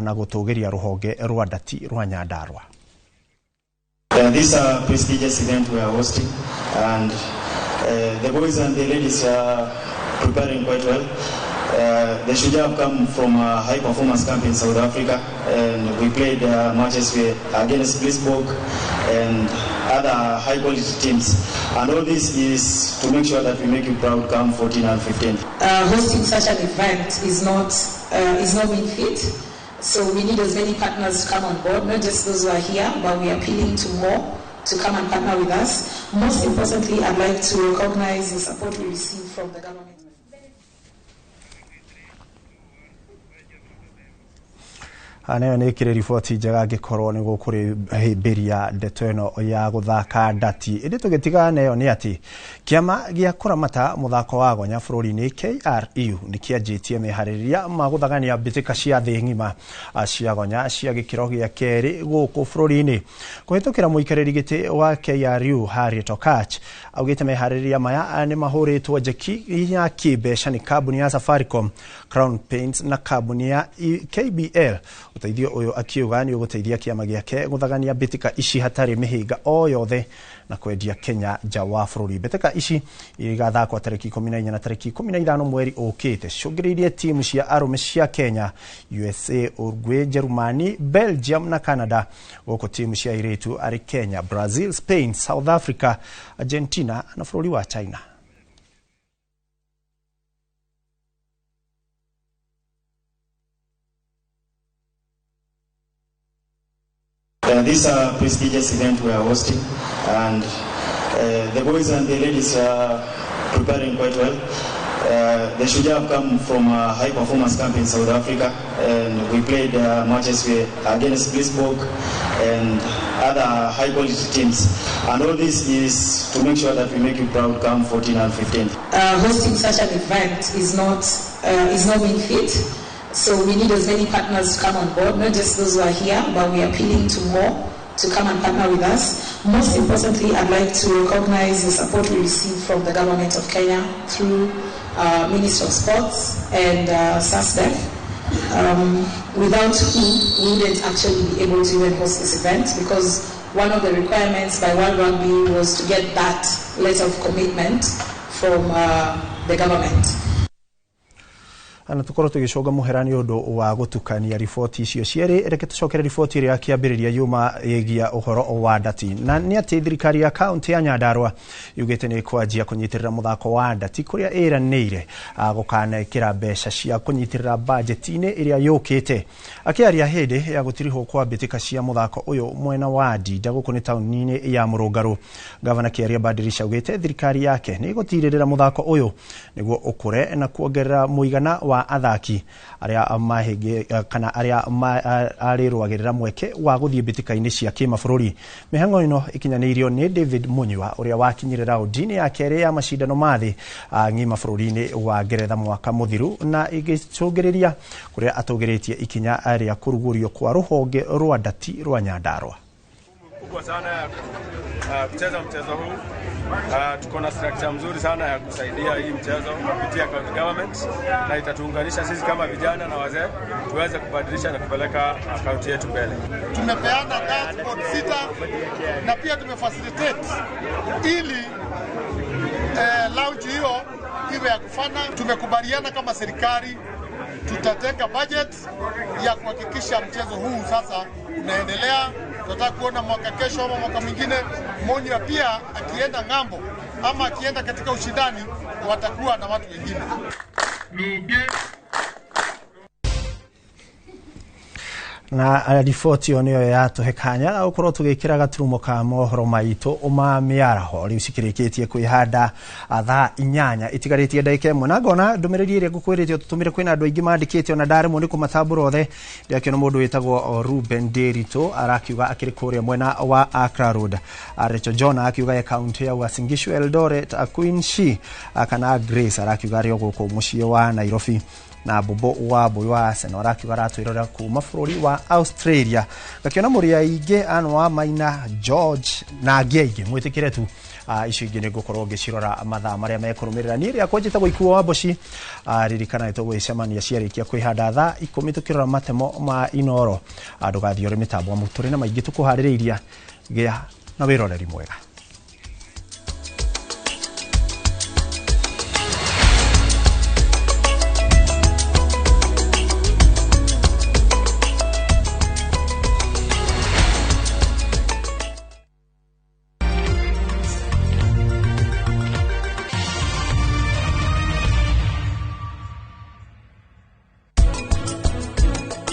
na gũtũgĩria rũhonge rwa ndati rwa Nyandarua. This is a prestigious event we are hosting, and the boys and the ladies are preparing quite well. The Shujaa have come from a high performance camp in South Africa, and we played matches against Blitzbok and other high quality teams. And all this is to make sure that we make you proud come 14 and 15. Hosting such an event is not mean feat. So we need as many partners to come on board, not just those who are here, but we are appealing to more to come and partner with us. Most importantly, I'd like to recognize the support we receive from the government. Nayo nä ä kä rä riboti njega angä korwo nä gå kå rä hä ria ndeto ä no ya gå thaka ndati. Ä ndä tå gä tigana nayo nä atä kä ama gä a kå ramata må thako wa gonya bå rå ri-inä KRU nä kä anjä tie meharä ma gå thagania mbä tä ka cia thä ng'ima cia gonya cia gä kä ro gä a kerä gå kå bå rå ri-inä. Kå hä tå kä ra må ikarä ri gä tä wa KRU Harriet Okach augä te meharä maya nä mahå rä two njeki ya kä mbeca nä kambuni ya Safaricom, Crown Paints na kambuni ya KBL. Ũteithio ũyũ akiuga nĩ ũgũteithia kĩama gĩake gũthagania mbĩtĩka ici hatarĩ mĩhĩnga o yothe na kwendia Kenya nja wa bũrũri. Mbĩtĩka ici igathakwo tarĩki 14 na tarĩki 15 mweri ũkĩte cũngĩrĩirie timu cia arũme cia Kenya, USA, Uruguay, Jerumani, Belgium na Canada, gũkũ timu cia airĩtu arĩ Kenya, Brazil, Spain, South Africa, Argentina na bũrũri wa China. This is a prestigious event we are hosting, and the boys and the ladies are preparing quite well. The Shujaa have come from a high performance camp in South Africa, and we played matches against Blitzbok and other high quality teams. And all this is to make sure that we make you proud come 14 and 15. Hosting such an event is not mean feat. So we need as many partners to come on board, not just those who are here, but we are appealing to more to come and partner with us. Most importantly, I'd like to recognize the support we receive from the government of Kenya through Ministry of Sports and SASDEF, without who we wouldn't actually be able to even host this event, because one of the requirements by World Rugby was to get that letter of commitment from the government. Na tukorwo tugicoga muhera ni undu wa gutukania riboti icio cierĩ. Reke tucokere riboti ĩrĩa kĩambĩrĩria yuma ĩgia ũhoro wa ndati, na nĩ atĩ thirikari ya kaunti ya Nyandarua yugĩte nĩ ĩkwanjia kũnyitĩrĩra mũthako wa ndati kũrĩa ĩranĩire gũkanekĩra mbeca cia kũnyitĩrĩra bajeti-inĩ ĩrĩa yũkĩte. Akĩaria hĩndĩ ya gũtirihwo kwa mbĩtĩka cia mũthako ũyũ mwena wa Ndinda gũkũ nĩ taũni-inĩ ya Mũrũngarũ, Gavana Kĩaria Badirisha augĩte thirikari yake nĩ ĩgũtirĩrĩra mũthako ũyũ nĩguo ũkũre na kuongerera mũigana wa athaki arĩa mahĩngĩ kana arĩa arĩrũagĩrĩra mweke wa gũthiĩ mbĩtĩka-inĩ cia kĩmabũrũri. Mĩhang'o ĩno ĩkinyanĩirio nĩ David Munyua ũrĩa wakinyire raũndi-inĩ ya kerĩ ya macindano ma thĩ ng'ima bũrũri-inĩ wa Ngeretha mwaka mũthiru, na ĩgĩcũngĩrĩria kũrĩa atũgĩrĩtie ikinya rĩa kũrugũrio kwa rũhonge rwa ndati rwa Nyandarua. Kubwa sana kucheza mchezo huu. Tuko na structure mzuri sana ya kusaidia hii mchezo kupitia county government, na itatuunganisha sisi kama vijana na wazee tuweze kubadilisha na kupeleka kaunti yetu mbele. Tumepeana dashboard 6 na pia tumefacilitate ili lounge hiyo iwe ya kufana. Tumekubaliana kama serikali tutatenga budget ya kuhakikisha mchezo huu sasa unaendelea. Tunataka kuona mwaka kesho ama mwaka mwingine Munywa pia akienda ng'ambo ama akienda katika ushindani watakuwa na watu wengine. Na riboti ĩyo nĩyo yatũhe kanya ga gũkorwo tũgĩkĩra gaturumo ka mohoro maitũ ma mĩaraho. Rĩu cikĩrĩkĩtie kwĩhanda thaa 8 itigarĩtie ndagĩka 1, na ngona ndũmĩrĩri ĩrĩa ngũkwĩrĩte ũtũtũmĩre kwĩna andũ aingĩ mandĩkĩte ona ndaremwo nĩ kũmatambũra othe. Ndĩrakĩona mũndũ wĩtagwo Ruben Nderitu arakiuga akĩrĩ kũrĩa mwena wa Accra Road. Rachel John akiuga ye kaunti ya Uasin Gishu, Eldoret, Queen She kana Grace arakiuga arĩ o gũkũ mũciĩ wa Nairobi. Na Bobo wa Boy wa Arsenal arakiuga aratwĩrorera kuma bũrũri wa Australia. Ngakiona mũrĩ aingĩ Ann wa Maina, George na angĩ aingĩ mwĩtĩkĩre tu icio ingĩ nĩ ngũkorwo ngĩcirora mathaa marĩa mekũrũmĩrĩra. Niĩ rĩakwa njĩtagwo Ikuo wa Mboci. Ririkana nĩ tũgwĩcemania ciarĩkia kwĩhanda thaa 10 tũkĩrora matemo ma Inoro. Ndũgathiĩ ũrĩ mĩtambo amu tũrĩ na maingĩ tũkũharĩrĩiria. Gĩa na wĩroreri mwega.